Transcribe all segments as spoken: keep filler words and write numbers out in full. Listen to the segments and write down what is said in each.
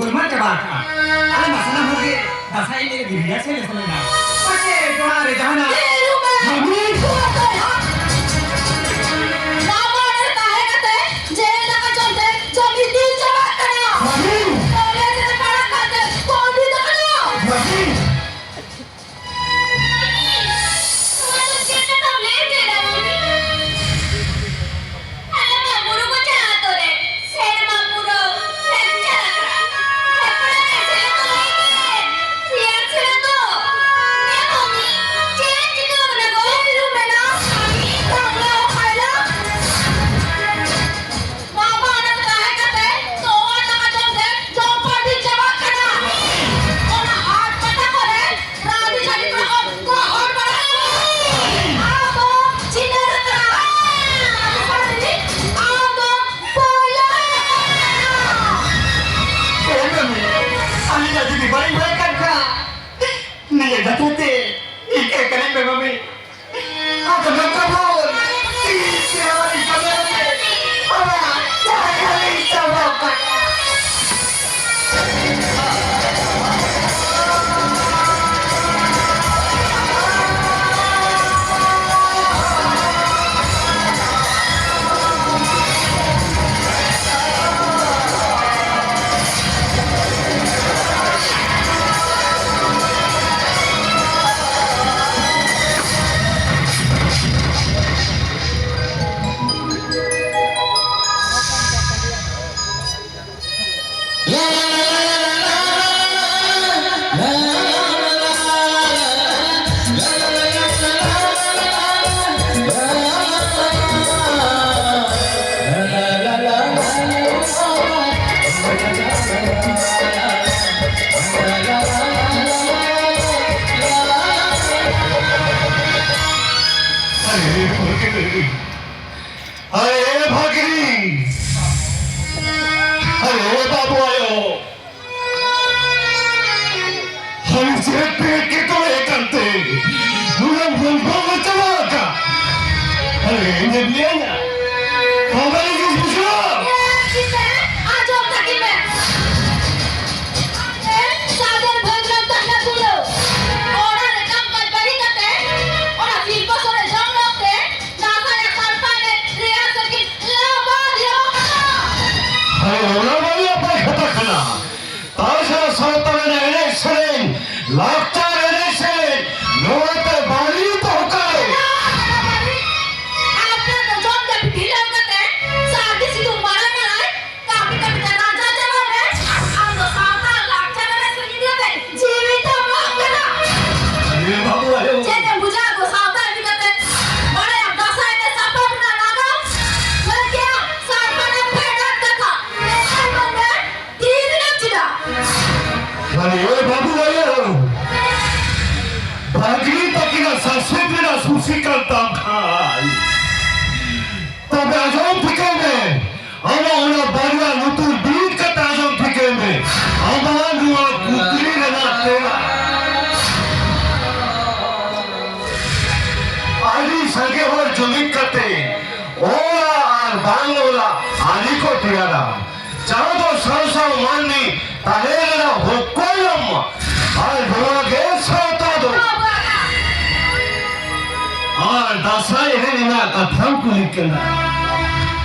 ᱛᱩᱢᱟᱨ ᱪᱟᱵᱟ ᱟᱠᱟᱫᱼᱟ᱾ ᱟᱞᱮ ᱢᱟ ᱥᱟᱱᱟᱢ ᱦᱚᱲ ᱜᱮ ᱫᱟᱸᱥᱟᱭ ᱮᱱᱮᱡ ᱞᱟᱹᱜᱤᱫ rehearsal ᱞᱮ ᱥᱮᱱ ᱞᱮᱱᱟ᱾ ᱯᱟᱪᱮ ᱚᱲᱟᱜ ᱨᱮ ᱡᱟᱦᱟᱱᱟᱜ ᱮ ᱨᱩᱢᱮ, ᱢᱟᱹᱢᱤ! ᱛᱩᱢᱟᱨ ᱠᱚ ᱦᱟᱸᱜ ᱱᱟᱣᱟ ᱨᱮ ᱛᱟᱦᱮᱸ ᱠᱟᱛᱮ ᱡᱮᱞ ᱫᱟᱠᱟ ᱡᱚᱢ ᱛᱮ ᱡᱚᱢ ᱤᱫᱤ ᱪᱟᱵᱟᱜ ᱠᱟᱱᱟ᱾ ᱢᱟᱹᱢᱤ! ᱠᱚᱞᱮᱡᱽ ᱨᱮ ᱯᱟᱲᱦᱟᱜ ᱠᱟᱱ ᱛᱮ ᱠᱚ ᱤᱫᱤ ᱠᱟᱱᱟ᱾ ᱢᱟᱹᱢᱤ! ᱱᱚᱣᱟ ᱫᱚ ᱪᱮᱫ ᱞᱮᱠᱟᱢ ᱞᱟᱹᱭ ᱦᱚᱪᱚᱭᱮᱫᱟ, ᱢᱟᱹᱢᱤ? ᱟᱞᱮ ᱢᱟ ᱵᱩᱨᱩ ᱠᱚᱪᱟ ᱟᱛᱳ ᱨᱮ ᱥᱮᱨᱢᱟ ᱯᱩᱨᱟᱹᱣ ᱞᱟᱠᱪᱟᱨ ᱟᱠᱷᱲᱟ ᱦᱮᱯᱨᱟᱣ ᱨᱮ ᱥᱮᱞᱮᱫᱚᱜ ᱞᱟᱹᱜᱤᱫ ᱛᱮ ᱨᱤᱦᱟᱨᱥᱮᱞ ᱫᱚ᱾ ᱦᱮᱸ, ᱢᱟᱹᱢᱤ, ᱪᱮᱫ ᱪᱤᱠᱟᱹ ᱠᱟᱱᱟ ᱜᱚ? ᱪᱮᱫ ᱦᱚᱸ ᱵᱟᱝ, ᱵᱟᱝᱞᱟ ᱚᱠᱟᱭ ᱫᱚ? ᱵᱟᱵᱟ ᱚᱱᱟ ᱠᱚ ᱛᱟᱦᱮᱸ ᱠᱟᱛᱮ ᱛᱚᱣᱟ ᱫᱟᱠᱟ ᱡᱚᱢ ᱛᱮ ᱡᱚᱢ ᱯᱟᱹᱨᱫᱤ ᱪᱟᱵᱟᱜ ᱠᱟᱱᱟ᱾ ᱚᱱᱟ ᱦᱟᱴ ᱯᱟᱛᱟ ᱠᱚᱨᱮ ᱨᱟᱡᱽ ᱟᱹᱨᱤ ᱠᱚ ᱜᱚᱦᱚᱲ ᱵᱟᱲᱟ ᱠᱟᱱᱟ᱾ ᱟᱢ ᱫᱚ ᱪᱤᱱᱦᱟᱹ ᱨᱮ ᱠᱟᱱᱟ᱾ ᱟᱢ ᱫᱚ ᱯᱟᱹᱭᱞᱟᱹ ᱨᱮ ᱠᱟᱱᱟ᱾ ᱮ ᱢᱟᱹᱢᱤ, ᱟᱹᱞᱤᱧᱟᱜ ᱡᱩᱫᱤ ᱵᱟᱹᱲᱤᱡ ᱦᱩᱭ ᱟᱠᱟᱱ ᱠᱷᱟᱱ, ᱱᱤᱭᱟᱹ ᱡᱟᱹᱛᱤ ᱛᱮ ᱤᱠᱟᱹ ᱠᱟᱹᱞᱤᱧ ᱢᱮ ᱢᱟᱹᱢᱤ᱾ ᱟᱫᱚ ᱱᱚᱝᱠᱟ ᱵᱚᱱ ᱛᱤᱥ ᱥᱮ ᱦᱚᱸ ᱤᱠᱟᱹ ᱢᱮ᱾ ᱟᱵᱚᱣᱟᱜ ᱡᱟᱦᱟᱸ ᱠᱟᱹᱢᱤ ᱪᱟᱵᱟ ᱠᱟᱜᱼᱟ᱾ ᱟᱨᱮ ᱵᱷᱟᱜᱽᱱᱤ! ᱟᱨᱮ ᱵᱟᱹᱵᱩ ᱟᱭᱳ! ᱦᱟᱹᱱᱤ ᱪᱮᱫ ᱯᱮ ᱮᱴᱠᱮᱴᱚᱬᱮ ᱠᱟᱱᱛᱮ ᱱᱩᱱᱟᱹᱜ ᱵᱚᱱ ᱵᱚᱸᱜᱟ ᱪᱟᱵᱟ ᱟᱠᱟᱫ? ᱟᱨᱮ ᱤᱧ ᱮᱢ ᱞᱟᱹᱭᱟᱹᱧᱟ? ᱵᱟᱵᱟ ᱤᱧ ᱵᱩᱡᱷᱟᱹᱣ! ᱟᱸᱡᱚᱢ ᱛᱟᱹᱠᱤᱱ ᱢᱮ᱾ ᱠᱚ ᱛᱮᱭᱟᱨᱟ, ᱡᱟᱦᱟᱸ ᱫᱚ ᱥᱟᱶ ᱥᱟᱶ ᱢᱟᱹᱱᱢᱤ ᱛᱟᱦᱮᱸ ᱨᱮᱱᱟᱜ ᱦᱚᱠ ᱠᱚ ᱮᱢᱟ᱾ ᱟᱨ ᱱᱚᱣᱟ ᱜᱮ ᱥᱟᱶᱛᱟ ᱫᱚ᱾ ᱟᱨ ᱫᱟᱸᱥᱟᱭ ᱮᱱᱮᱡ ᱨᱮᱱᱟᱜ ᱠᱟᱛᱷᱟᱢ ᱠᱩᱞᱤ ᱠᱟᱱᱟ᱾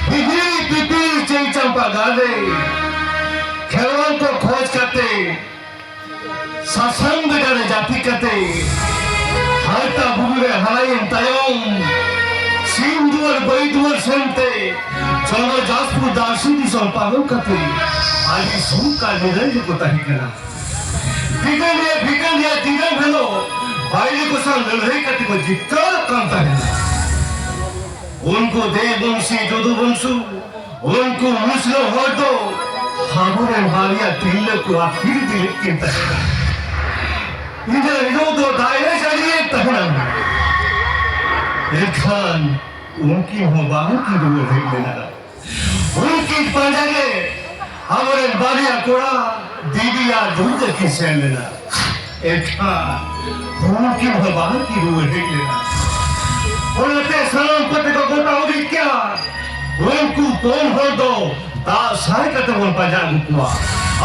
ᱦᱤᱦᱤᱲᱤ ᱯᱤᱯᱤᱲᱤ ᱪᱟᱹᱭ ᱪᱟᱢᱯᱟ ᱜᱟᱲ ᱨᱮ ᱠᱷᱮᱨᱣᱟᱞ ᱠᱚ ᱠᱷᱚᱡᱽ ᱠᱟᱛᱮ ᱥᱟᱥᱟᱝ ᱵᱮᱰᱟ ᱨᱮ ᱡᱟᱹᱯᱤᱫ ᱠᱟᱛᱮ, ᱦᱟᱨᱛᱟ ᱵᱩᱨᱩ ᱨᱮ ᱦᱟᱨᱟᱭᱮᱱ ᱛᱟᱭᱚᱢ, ᱥᱤᱢ ᱫᱩᱣᱟᱹᱨ ᱵᱟᱹᱭ ᱫᱩᱣᱟᱹᱨ ᱥᱮᱱᱛᱮ, ᱪᱚᱸᱫᱚ ᱡᱟᱥᱯᱩᱨ ᱫᱟᱨᱥᱤ ᱫᱤᱥᱚᱢ ᱯᱟᱨᱚᱢ ᱠᱟᱛᱮ, ᱟᱹᱰᱤ ᱥᱩᱠ ᱟᱨ ᱱᱤᱨᱟᱹᱭ ᱨᱮᱠᱚ ᱛᱟᱦᱮᱸ ᱠᱟᱱᱟ᱾ ᱵᱷᱤᱴᱟᱹ ᱱᱤᱭᱟᱹ ᱵᱷᱤᱴᱟᱹ ᱱᱤᱭᱟᱹ ᱫᱤᱱᱟᱹᱢ ᱦᱤᱞᱳᱜ ᱵᱟᱭᱨᱤ ᱠᱚ ᱥᱟᱶ ᱞᱟᱹᱲᱦᱟᱹᱭ ᱠᱟᱛᱮ ᱠᱚ ᱡᱤᱛᱠᱟᱹᱨᱚᱜ ᱠᱟᱱ ᱛᱟᱦᱮᱸᱱᱟ᱾ ᱩᱱᱠᱩ ᱫᱮᱵ ᱵᱚᱝᱥᱤ ᱡᱚᱫᱩ ᱵᱚᱝᱥᱩ, ᱩᱱᱠᱩ ᱢᱩᱥᱞᱟᱹ ᱦᱚᱲ ᱫᱚ ᱟᱵᱚᱨᱮᱱ ᱵᱟᱨᱭᱟ ᱛᱤᱨᱞᱟᱹ ᱠᱚ ᱟᱹᱛᱠᱤᱨ ᱤᱫᱤ ᱞᱮᱫ ᱠᱤᱱ ᱛᱟᱦᱮᱸᱱᱟ᱾ ᱤᱱᱟᱹ ᱦᱤᱞᱳᱜ ᱫᱚ ᱫᱟᱜ ᱮ ᱡᱟᱹᱲᱤᱭᱮᱫ ᱛᱟᱦᱮᱸᱱᱟ᱾ ᱮᱱᱠᱷᱟᱱ ᱩᱱᱠᱤᱱ ᱦᱚᱸ ᱵᱟᱝ ᱠᱤᱱ ᱨᱩᱣᱟᱹᱲ ᱦᱮᱡ ᱞᱮᱱᱟ᱾ ᱩᱱᱠᱤᱱ ᱯᱟᱸᱡᱟ ᱜᱮ ᱟᱵᱚᱨᱮᱱ ᱵᱟᱨᱭᱟ ᱠᱚᱲᱟ ᱫᱮᱵᱤ ᱟᱨ ᱫᱩᱨᱜᱟᱹ ᱠᱤᱱ ᱥᱮᱱ ᱞᱮᱱᱟ᱾ ᱮᱱᱠᱷᱟᱱ ᱩᱱᱠᱤᱱ ᱦᱚᱸ ᱵᱟᱝ ᱠᱤᱱ ᱨᱩᱣᱟᱹᱲ ᱦᱮᱡ ᱞᱮᱱᱟ᱾ ᱚᱱᱟᱛᱮ ᱥᱟᱱᱟᱢ ᱠᱚᱛᱮ ᱠᱚ ᱜᱚᱴᱟ ᱩᱰᱤᱡ ᱠᱮᱜᱼᱟ, ᱩᱱᱠᱩ ᱯᱩᱱ ᱦᱚᱲ ᱫᱚ ᱫᱟᱜ ᱥᱟᱭ ᱠᱟᱛᱮ ᱵᱚᱱ ᱯᱟᱸᱡᱟ ᱟᱹᱜᱩ ᱠᱚᱣᱟ᱾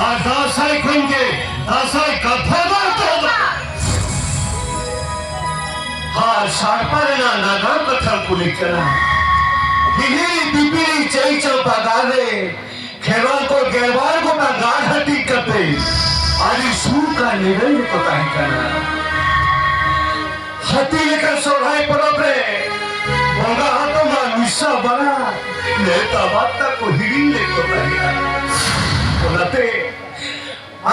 ᱟᱨ ᱫᱟᱜ ᱥᱟᱭ ᱠᱷᱚᱱ ᱜᱮ ᱫᱟᱸᱥᱟᱭ ᱠᱟᱛᱷᱟ ᱫᱚ ᱮᱛᱚᱦᱚᱵᱚᱜᱼᱟ᱾ ᱟᱨ ᱥᱟᱲᱯᱟ ᱨᱮᱱᱟᱜ ᱱᱟᱜᱟᱢ ᱠᱟᱛᱷᱟ ᱠᱩᱞᱤ ᱠᱟᱱᱟ᱾ ᱦᱤᱦᱤᱲᱤ ᱯᱤᱯᱤᱲᱤ ᱪᱟᱹᱭ ᱪᱟᱢᱯᱟ ᱜᱟᱲ ᱨᱮ ᱠᱷᱮᱨᱣᱟᱞ ᱠᱚ ᱜᱮᱞᱵᱟᱨ ᱜᱚᱴᱟᱝ ᱜᱟᱲ ᱦᱟᱹᱴᱤᱧ ᱠᱟᱛᱮ ᱟᱹᱰᱤ ᱥᱩᱠ ᱟᱨ ᱱᱤᱨᱟᱹᱭ ᱨᱮᱠᱚ ᱛᱟᱦᱮᱸ ᱠᱟᱱᱟ᱾ ᱦᱟᱹᱛᱤ ᱞᱮᱠᱟᱱ ᱥᱚᱨᱦᱟᱭ ᱯᱚᱨᱚᱵᱽ ᱨᱮ ᱵᱚᱸᱜᱟ ᱦᱟᱛᱚᱢ ᱟᱨ ᱢᱤᱥᱟ ᱵᱟᱲᱟ ᱱᱮᱣᱛᱟ ᱵᱟᱨᱛᱟ ᱠᱚ ᱦᱤᱲᱤᱧ ᱞᱮᱫ ᱠᱚ ᱛᱟᱦᱮᱸᱫ᱾ ᱚᱱᱟᱛᱮ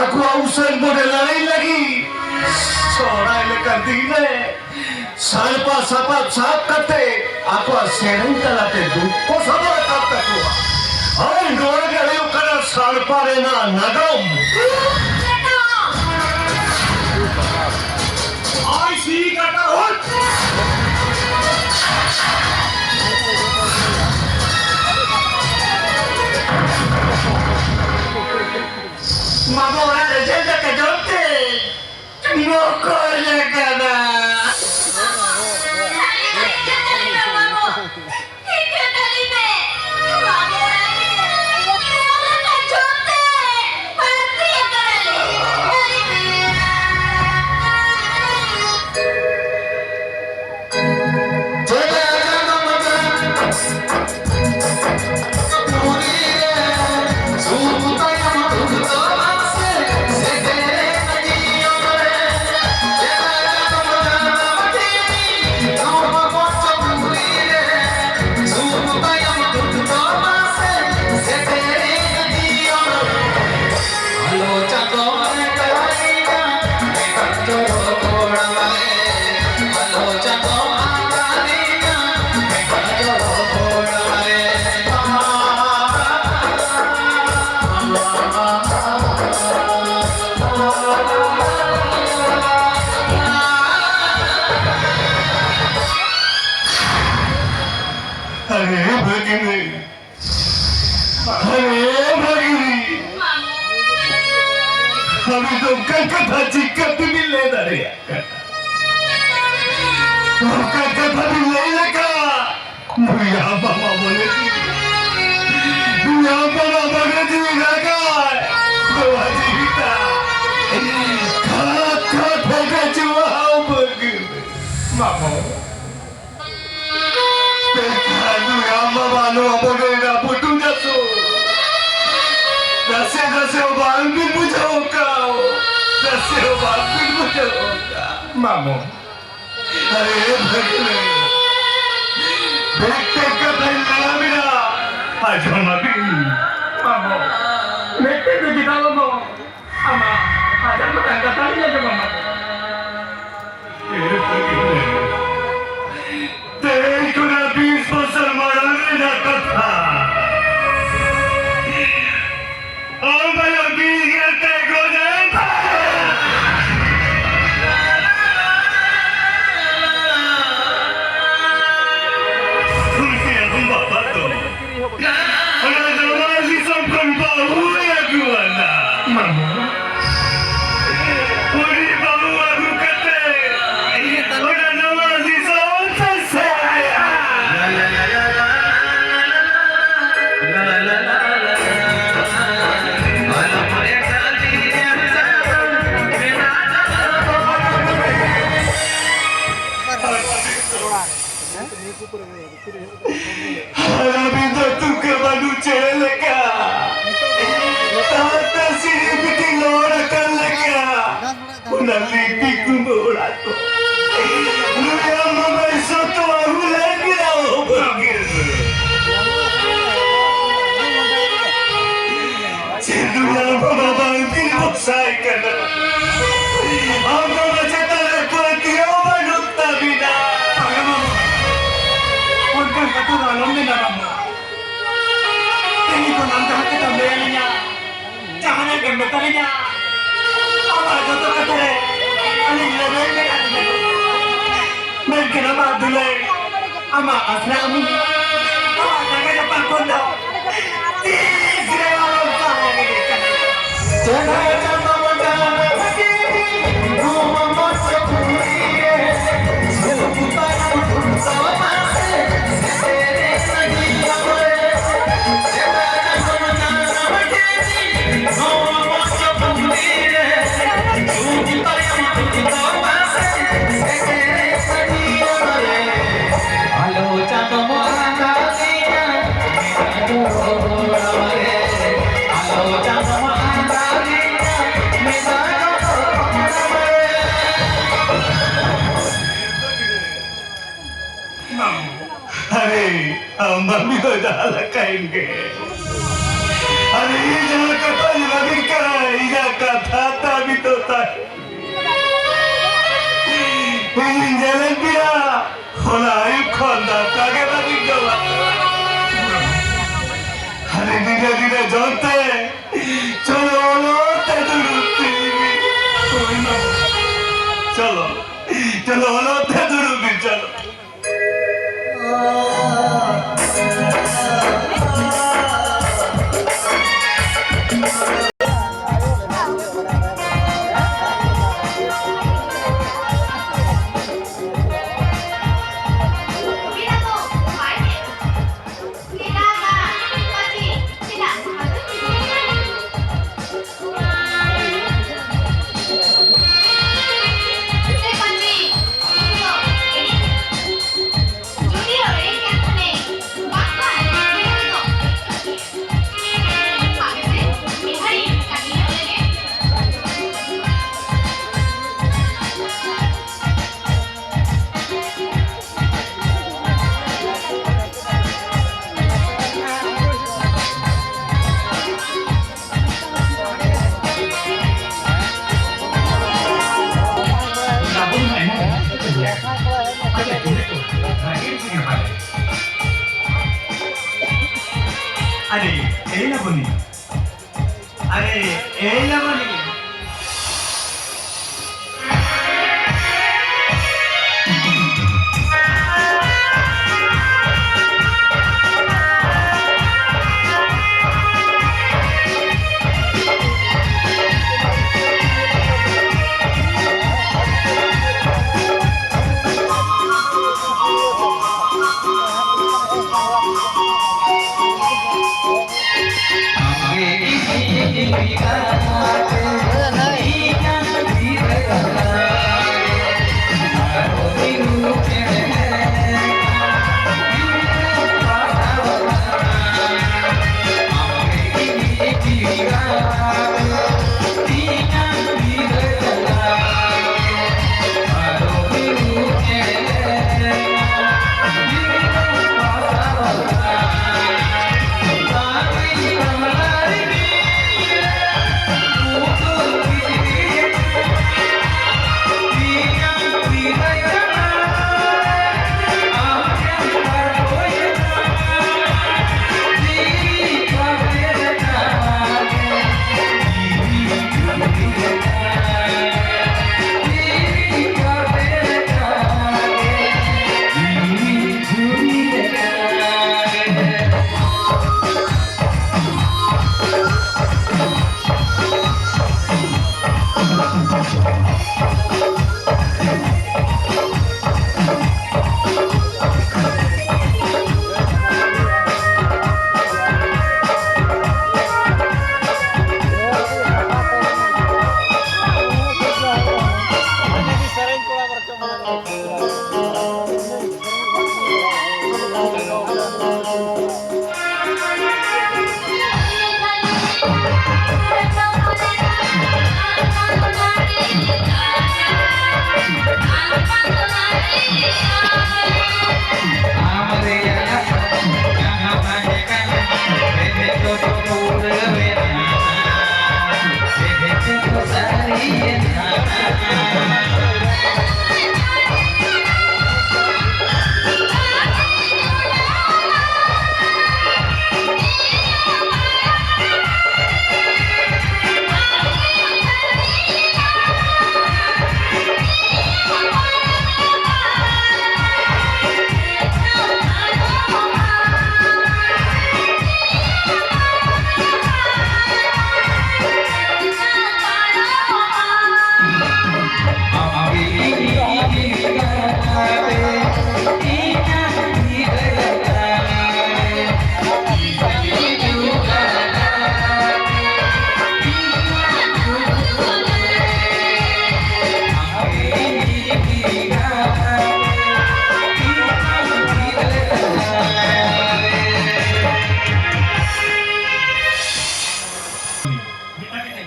ᱟᱠᱚᱣᱟᱜ ᱩᱥᱟᱹᱫ ᱢᱚᱱᱮ ᱞᱟᱹᱲᱟᱹᱭ ᱞᱟᱹᱜᱤᱫ ᱥᱚᱦᱨᱟᱭ ᱞᱮᱠᱟᱱ ᱫᱤᱱ ᱨᱮ ᱥᱟᱲᱯᱟ ᱥᱟᱯᱟᱵ ᱥᱟᱵ ᱠᱟᱛᱮ ᱟᱠᱚᱣᱟᱜ ᱥᱮᱨᱮᱧ ᱛᱟᱞᱟᱛᱮ ᱫᱩᱠ ᱠᱚ ᱥᱚᱫᱚᱨ ᱟᱠᱟᱫ ᱛᱟᱠᱚᱣᱟ᱾ ᱟᱨ ᱱᱚᱣᱟ ᱜᱮ ᱦᱩᱭᱩᱜ ᱠᱟᱱᱟ ᱥᱟᱲᱯᱟ ᱨᱮᱱᱟᱜ ᱱᱟᱜᱟᱢ᱾ ᱟᱭ ᱥᱤ ᱠᱟᱴᱟ ᱦᱩᱴ᱾ ᱢᱟᱢᱚ ᱚᱲᱟᱜ ᱨᱮ ᱡᱤᱞ ᱫᱟᱠᱟ ᱡᱚᱢ ᱛᱮ ᱢᱚᱠᱚᱨ ᱟᱠᱟᱱᱟ᱾ ᱢᱟᱢᱚ, ᱢᱟᱢᱚ, ᱢᱟᱢᱚ, ᱢᱟᱢᱚ᱾ ᱵᱷᱟᱹᱜᱤᱱᱤ, ᱟᱨᱮ ᱵᱷᱟᱹᱜᱤᱱᱤ, ᱟᱹᱵᱤᱱ ᱫᱚ ᱚᱱᱠᱟᱱ ᱠᱟᱛᱷᱟ ᱪᱤᱠᱟᱹ ᱛᱮᱵᱤᱱ ᱞᱟᱹᱭ ᱫᱟᱲᱮᱭᱟᱜ ᱠᱟᱱᱟ? ᱚᱱᱠᱟᱱ ᱠᱟᱛᱷᱟ ᱵᱤᱱ ᱞᱟᱹᱭ ᱞᱮᱠᱷᱟᱱ ᱱᱩᱭ ᱟᱢ ᱵᱟᱵᱟ ᱢᱚᱱᱮ ᱡᱤᱣᱤ, ᱱᱩᱭ ᱟᱢ ᱵᱟᱵᱟ ᱢᱚᱱᱮ ᱡᱤᱣᱤ ᱨᱟᱜᱟᱭ, ᱱᱚᱣᱟ ᱡᱤᱣᱤ ᱛᱟᱭ ᱠᱷᱟᱫ ᱠᱷᱟᱫ ᱦᱮᱰᱮᱡᱚᱜᱼᱟ᱾ ᱵᱟᱹᱜᱤ ᱢᱟᱢᱚ, ᱢᱮᱱᱠᱷᱟᱱ ᱱᱩᱭ ᱟᱢ ᱵᱟᱵᱟ ᱱᱚᱣᱟ ᱢᱚᱱᱮ ᱨᱮᱱᱟᱜ ᱵᱩᱴᱩ ᱡᱟᱹᱥᱩ ᱱᱟᱥᱮ ᱱᱟᱥᱮ ᱦᱚᱸ ᱵᱟᱝ ᱵᱤᱱ ᱵᱩᱡᱷᱟᱹᱣ ᱠᱟᱜ, ᱱᱟᱥᱮ ᱦᱚᱸ ᱵᱟᱝ ᱵᱤᱱ ᱵᱩᱡᱷᱟᱹᱣ ᱠᱟᱜ᱾ ᱢᱟᱢᱚ, ᱟᱨᱮ ᱵᱷᱟᱹᱜᱤᱱᱤ, ᱢᱤᱫᱴᱮᱡ ᱠᱟᱛᱷᱟᱧ ᱞᱟᱹᱭ ᱟᱵᱤᱱᱟ, ᱟᱸᱡᱚᱢ ᱟᱵᱤᱱ᱾ ᱢᱟᱢᱚ, ᱢᱤᱫᱴᱮᱡ ᱫᱚ ᱪᱮᱫᱟᱜ ᱵᱟᱵᱚ? ᱟᱢᱟᱜ ᱦᱟᱡᱟᱨ ᱜᱚᱴᱟᱝ ᱠᱟᱛᱷᱟ ᱞᱤᱧ ᱟᱸᱡᱚᱢᱟ, ᱢᱟᱢᱚ᱾ ᱟᱨᱮ ᱵᱷᱟᱹᱜᱤᱱᱤ, ᱛᱮᱦᱮᱧ ᱠᱷᱚᱱᱟᱜ ᱵᱤᱥ ᱵᱚᱪᱷᱚᱨ ᱢᱟᱲᱟᱝ ᱨᱮᱱᱟᱜ ᱠᱟᱛᱷᱟ᱾ ᱟᱢ ᱟᱭᱳ ᱵᱤᱧ ᱧᱮᱞᱛᱮ ᱜᱚᱡ ᱮᱱ ᱛᱟᱭᱟ᱾ ᱩᱱᱤ ᱟᱢ ᱵᱟᱵᱟ ᱫᱚ ᱚᱱᱟ ᱱᱟᱢᱟᱞ ᱫᱤᱥᱚᱢ ᱠᱷᱚᱱ ᱵᱟᱹᱦᱩᱭ ᱟᱹᱜᱩᱣᱟᱫᱟ᱾ ᱢᱟᱢᱚ, ᱩᱱᱤ ᱵᱟᱹᱦᱩ ᱟᱹᱜᱩ ᱠᱟᱛᱮ ᱚᱱᱟ ᱱᱟᱢᱟᱞ ᱫᱤᱥᱚᱢ ᱛᱮ ᱥᱮᱱ ᱮᱱᱟ᱾ ᱦᱟᱨᱟᱢᱤ ᱫᱚ ᱛᱩᱠᱟᱹ ᱵᱟᱹᱱᱩᱜ ᱪᱮᱬᱮ ᱞᱮᱠᱟ᱾ ᱛᱟᱦᱟᱸ ᱛᱟᱦᱟᱸ ᱥᱤᱲᱤ ᱵᱤᱴᱤ ᱞᱚᱦᱚᱫ ᱟᱠᱟᱱ ᱞᱮᱠᱟ᱾ ᱚᱱᱟ ᱞᱤᱯᱤ ᱠᱩᱢᱵᱟᱹ ᱚᱲᱟᱜ ᱠᱚ᱾ ᱱᱩᱭ ᱟᱢ ᱵᱟᱵᱟᱭ ᱥᱚᱛᱚ ᱟᱹᱜᱩ ᱞᱮᱫ ᱢᱮᱭᱟ, ᱚ ᱵᱟᱹᱜᱤ᱾ ᱪᱮᱫ ᱱᱩᱭ ᱟᱢ ᱵᱟᱵᱟ ᱵᱟᱝ ᱵᱤᱱ ᱵᱷᱚᱨᱥᱟᱭ ᱠᱟᱱᱟ? ᱟᱢ ᱵᱟᱵᱟ ᱪᱮᱛᱟᱱ ᱨᱮ ᱯᱟᱹᱛᱭᱟᱹᱣ ᱵᱟᱹᱱᱩᱜ ᱛᱟᱹᱵᱤᱱᱟ᱾ ᱵᱟᱝᱟ ᱵᱟᱵᱟ, ᱚᱱᱠᱟᱱ ᱠᱟᱛᱷᱟ ᱫᱚ ᱟᱞᱚᱢ ᱢᱮᱱᱟ ᱵᱟᱵᱟ᱾ ᱛᱮᱦᱮᱧ ᱠᱷᱚᱱ ᱟᱢ ᱡᱟᱦᱟᱸ ᱠᱟᱛᱷᱟᱢ ᱞᱟᱹᱭ ᱟᱹᱞᱤᱧᱟ, ᱡᱟᱦᱟᱱᱟᱜ ᱜᱮᱢ ᱢᱮᱛᱟᱞᱤᱧᱟ, ᱟᱢᱟᱜ ᱡᱚᱛᱚ ᱠᱟᱛᱷᱟ ᱨᱮ ᱟᱹᱞᱤᱧ ᱞᱟᱹᱜᱤᱫ ᱢᱮᱱᱟᱜ ᱞᱤᱧᱟ᱾ ᱢᱮᱱᱠᱷᱟᱱ ᱟᱢᱟᱜ ᱫᱩᱞᱟᱹᱲ, ᱟᱢᱟᱜ ᱟᱥᱨᱟ ᱩᱢᱩᱞ, ᱟᱢᱟᱜ ᱟᱨᱮ, ᱟᱢ ᱵᱟᱹᱵᱤ ᱫᱚ ᱡᱟᱦᱟᱸ ᱞᱮᱠᱟᱭᱮᱱ ᱜᱮ᱾ ᱟᱨᱮ, ᱤᱧ ᱡᱟᱦᱟᱸ ᱠᱟᱛᱷᱟᱧ ᱞᱟᱹᱵᱤᱫ ᱠᱟᱱᱟ, ᱤᱧᱟᱹᱜ ᱠᱟᱛᱷᱟ ᱛᱟᱵᱤ ᱫᱚ ᱛᱟᱦᱮᱸ᱾ ᱤᱧᱤᱧ ᱧᱮᱞᱮᱫ ᱯᱮᱭᱟ, ᱦᱚᱞᱟ ᱟᱹᱭᱩᱵ ᱠᱷᱚᱱ ᱫᱟᱠᱟ ᱜᱮ ᱵᱟᱹᱵᱤᱱ ᱡᱚᱢᱟ᱾ ᱟᱨᱮ, ᱫᱷᱤᱨᱮ ᱫᱷᱤᱨᱮ ᱡᱚᱢ ᱛᱮ, ᱪᱚᱞᱚ, ᱚᱞᱚᱜ ᱛᱮ ᱫᱩᱲᱩᱵ ᱯᱮ᱾ ᱦᱳᱭ ᱢᱟ᱾ ᱪᱚᱞᱚ, ᱪᱚᱞᱚ, ᱚᱞᱚᱜ ᱛᱮ ᱫᱩᱲᱩᱵ ᱯᱮ, ᱪᱚᱞᱚ᱾ ᱟᱨᱮ, ᱮᱭ ᱞᱟᱵᱚᱱᱤ᱾ ᱟᱨᱮ, ᱮᱭ ᱞᱟᱵᱚᱱᱤ᱾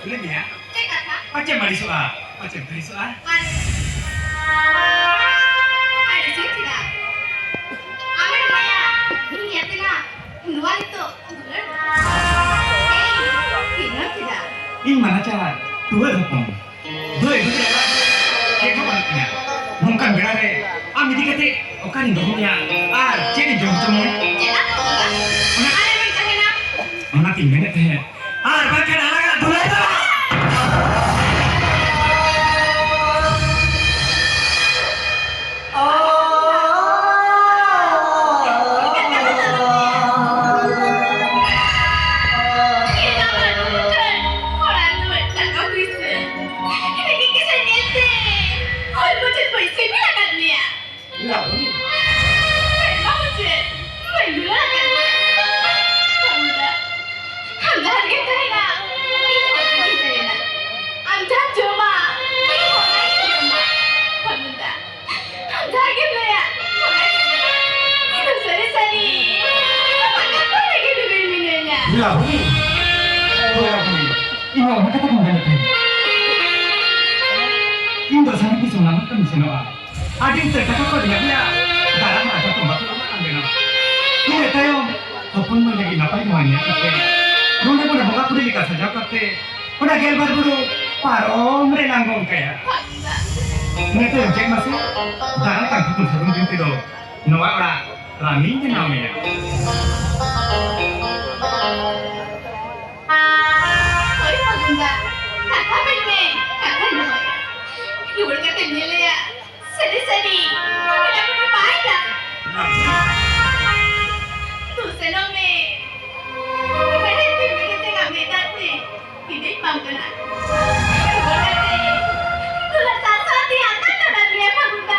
ᱠᱩᱞᱤ ᱢᱮᱭᱟ᱾ ᱪᱮᱫ ᱠᱟᱛᱷᱟ? ᱯᱟᱪᱮᱢ ᱟᱹᱲᱤᱥᱚᱜᱼᱟ? ᱯᱟᱪᱮᱢ ᱟᱹᱲᱤᱥᱚᱜᱼᱟ? ᱟᱨ ᱟᱹᱲᱤᱥᱤᱧ ᱪᱮᱫᱟᱜ? ᱟᱢᱮᱢ ᱢᱟᱭᱟ, ᱤᱧ ᱮᱛᱮᱱᱟ, ᱱᱚᱣᱟ ᱱᱤᱛᱚᱜ ᱫᱩᱞᱟᱹᱲ᱾ ᱮᱭ, ᱛᱤᱱᱟᱹᱜ ᱪᱮᱫᱟᱜ? ᱤᱧ ᱢᱟᱱᱟ ᱪᱟᱞᱟᱜ ᱴᱩᱣᱟᱹᱨ ᱦᱚᱯᱚᱱ᱾ ᱫᱟᱹᱭ, ᱫᱟᱹᱭ, ᱪᱮᱫ ᱦᱚᱸ ᱵᱟᱹᱱᱩᱜ ᱛᱤᱧᱟ᱾ ᱱᱚᱝᱠᱟᱱ ᱵᱮᱲᱟ ᱨᱮ ᱟᱢ ᱤᱫᱤ ᱠᱟᱛᱮ ᱚᱠᱟᱨᱤᱧ ᱫᱚᱦᱚ ᱢᱮᱭᱟ? ᱟᱨ ᱪᱮᱫ ᱤᱧ ᱡᱚᱢ ᱦᱚᱪᱚ ᱢᱮᱭᱟ? ᱪᱮᱫᱟᱜ ᱠᱚ ᱵᱚᱸᱜᱟ? ᱚᱱᱟ ᱟᱞᱮ ᱢᱮᱱ ᱛᱟᱦᱮᱱᱟ᱾ ᱚᱱᱟᱛᱤᱧ ᱢᱮᱱᱮᱫ ᱛᱟᱦᱮᱸᱫ, ᱟᱨ ᱵᱟᱝᱠᱷᱟᱱ ᱟᱞᱟᱝᱟᱜ ᱫᱩᱞᱟᱹᱲ ᱫᱚ ᱞᱟᱵᱚᱱᱤ᱾ ᱵᱟᱹᱧ ᱫᱩᱞᱟᱹᱲ ᱟᱠᱟᱫ ᱢᱮᱭᱟ᱾ ᱯᱷᱟᱹᱜᱩᱱᱫᱟ, ᱟᱢ ᱡᱟᱦᱟᱸ ᱨᱮᱜᱮᱢ ᱛᱟᱦᱮᱱᱟ, ᱤᱧ ᱦᱚᱸ ᱚᱸᱰᱮ ᱜᱤᱧ ᱛᱟᱦᱮᱱᱟ᱾ ᱟᱢ ᱡᱟᱦᱟᱸᱢ ᱡᱚᱢᱟ, ᱤᱧ ᱦᱚᱸ ᱚᱱᱟ ᱜᱤᱧ ᱡᱚᱢᱟ᱾ ᱯᱷᱟᱹᱜᱩᱱᱫᱟ, ᱟᱢ ᱡᱟᱦᱟᱸ ᱜᱮᱢ ᱞᱟᱹᱭᱟ, ᱚᱱᱟ ᱜᱤᱧ ᱞᱟᱹᱭᱟ᱾ ᱤᱧ ᱫᱚ ᱥᱟᱹᱨᱤ ᱥᱟᱹᱨᱤ ᱟᱢᱟᱜ ᱠᱟᱛᱷᱟ ᱨᱮᱜᱮ ᱫᱩᱞᱟᱹᱲ ᱢᱤᱱᱟᱹᱧᱟ᱾ ᱞᱟᱵᱚᱱᱤ, ᱦᱳᱭ ᱞᱟᱵᱚᱱᱤ, ᱤᱧ ᱦᱚᱸ ᱚᱱᱟ ᱠᱟᱛᱷᱟ ᱜᱤᱧ ᱢᱮᱱᱮᱫ ᱛᱟᱦᱮᱸᱫ᱾ ᱤᱧ ᱫᱚ ᱥᱟᱹᱨᱤ ᱫᱤᱥᱚᱢ ᱱᱟᱢᱟᱞ ᱠᱟᱹᱢᱤ ᱥᱮᱱᱚᱜᱼᱟ᱾ ᱟᱹᱰᱤ ᱩᱛᱟᱹᱨ ᱴᱟᱠᱟ ᱠᱚ ᱨᱮᱭᱟᱜ ᱜᱮᱭᱟ᱾ ᱫᱟᱨᱟᱢ ᱟᱡᱟᱜ ᱛᱚᱸᱵᱟ ᱠᱚ ᱚᱲᱟᱜ ᱵᱮᱱᱟᱣ᱾ ᱤᱱᱟᱹ ᱛᱟᱭᱚᱢ ᱦᱚᱯᱚᱱ ᱢᱟᱹᱭ ᱞᱟᱹᱜᱤᱫ ᱱᱟᱯᱟᱭ ᱱᱟᱣᱟ ᱧᱮᱞ ᱠᱟᱛᱮ, ᱱᱚᱰᱮ ᱵᱚᱱ ᱵᱚᱸᱜᱟ ᱵᱩᱨᱩ ᱞᱮᱠᱟ ᱥᱟᱡᱟᱣ ᱠᱟᱛᱮ, ᱚᱱᱟ ᱜᱮᱞᱵᱟᱨ ᱵᱩᱨᱩ ᱯᱟᱨᱚᱢ ᱨᱮ ᱞᱟᱝ ᱜᱚᱝ ᱠᱟᱭᱟ᱾ ᱤᱱᱟᱹ ᱛᱟᱭᱚᱢ ᱪᱮᱫ ᱢᱟᱥᱮ? ᱫᱟᱨᱟᱢ ᱠᱟᱱ ᱴᱷᱤᱠᱩᱱ ᱥᱟᱹᱜᱩᱱ ᱵᱤᱱᱛᱤ ᱫᱚ ᱱᱚᱣᱟ ᱚᱲᱟᱜ ᱨᱟᱱᱤᱧ ᱵᱮᱱᱟᱣ ᱢᱮᱭᱟ᱾ ᱦᱳᱭ ᱯᱷᱟᱹᱜᱩᱱ ᱫᱟ, ᱠᱟᱛᱷᱟ ᱢᱮᱱ ᱢᱮ, ᱠᱟᱛᱷᱟᱧ ᱫᱚᱦᱚᱭᱟ᱾ ᱨᱩᱣᱟᱹᱲ ᱠᱟᱛᱮᱢ ᱧᱮᱞᱮᱭᱟ, ᱥᱟᱹᱨᱤ ᱥᱟᱹᱨᱤ, ᱟᱢ ᱞᱟᱹᱜᱤᱫ ᱵᱟᱭ ᱫᱟ᱾ ᱫᱩ ᱥᱮᱱᱚᱜ ᱢᱮ᱾ ᱢᱮᱬᱦᱮᱫ ᱯᱤᱯᱤᱲ ᱠᱟᱛᱮ ᱟᱢ ᱢᱮᱛᱟᱜ ᱛᱮ, ᱤᱧᱤᱧ ᱵᱟᱢ ᱠᱟᱱᱟ᱾ ᱨᱩᱣᱟᱹᱲ ᱠᱟᱛᱮ, ᱫᱩᱞᱟᱹᱲ ᱥᱟᱶ ᱥᱟᱶ ᱛᱮ ᱟᱛᱟᱝ ᱫᱟᱨᱟᱢ ᱢᱮᱭᱟ ᱯᱷᱟᱹᱜᱩᱱ ᱫᱟ᱾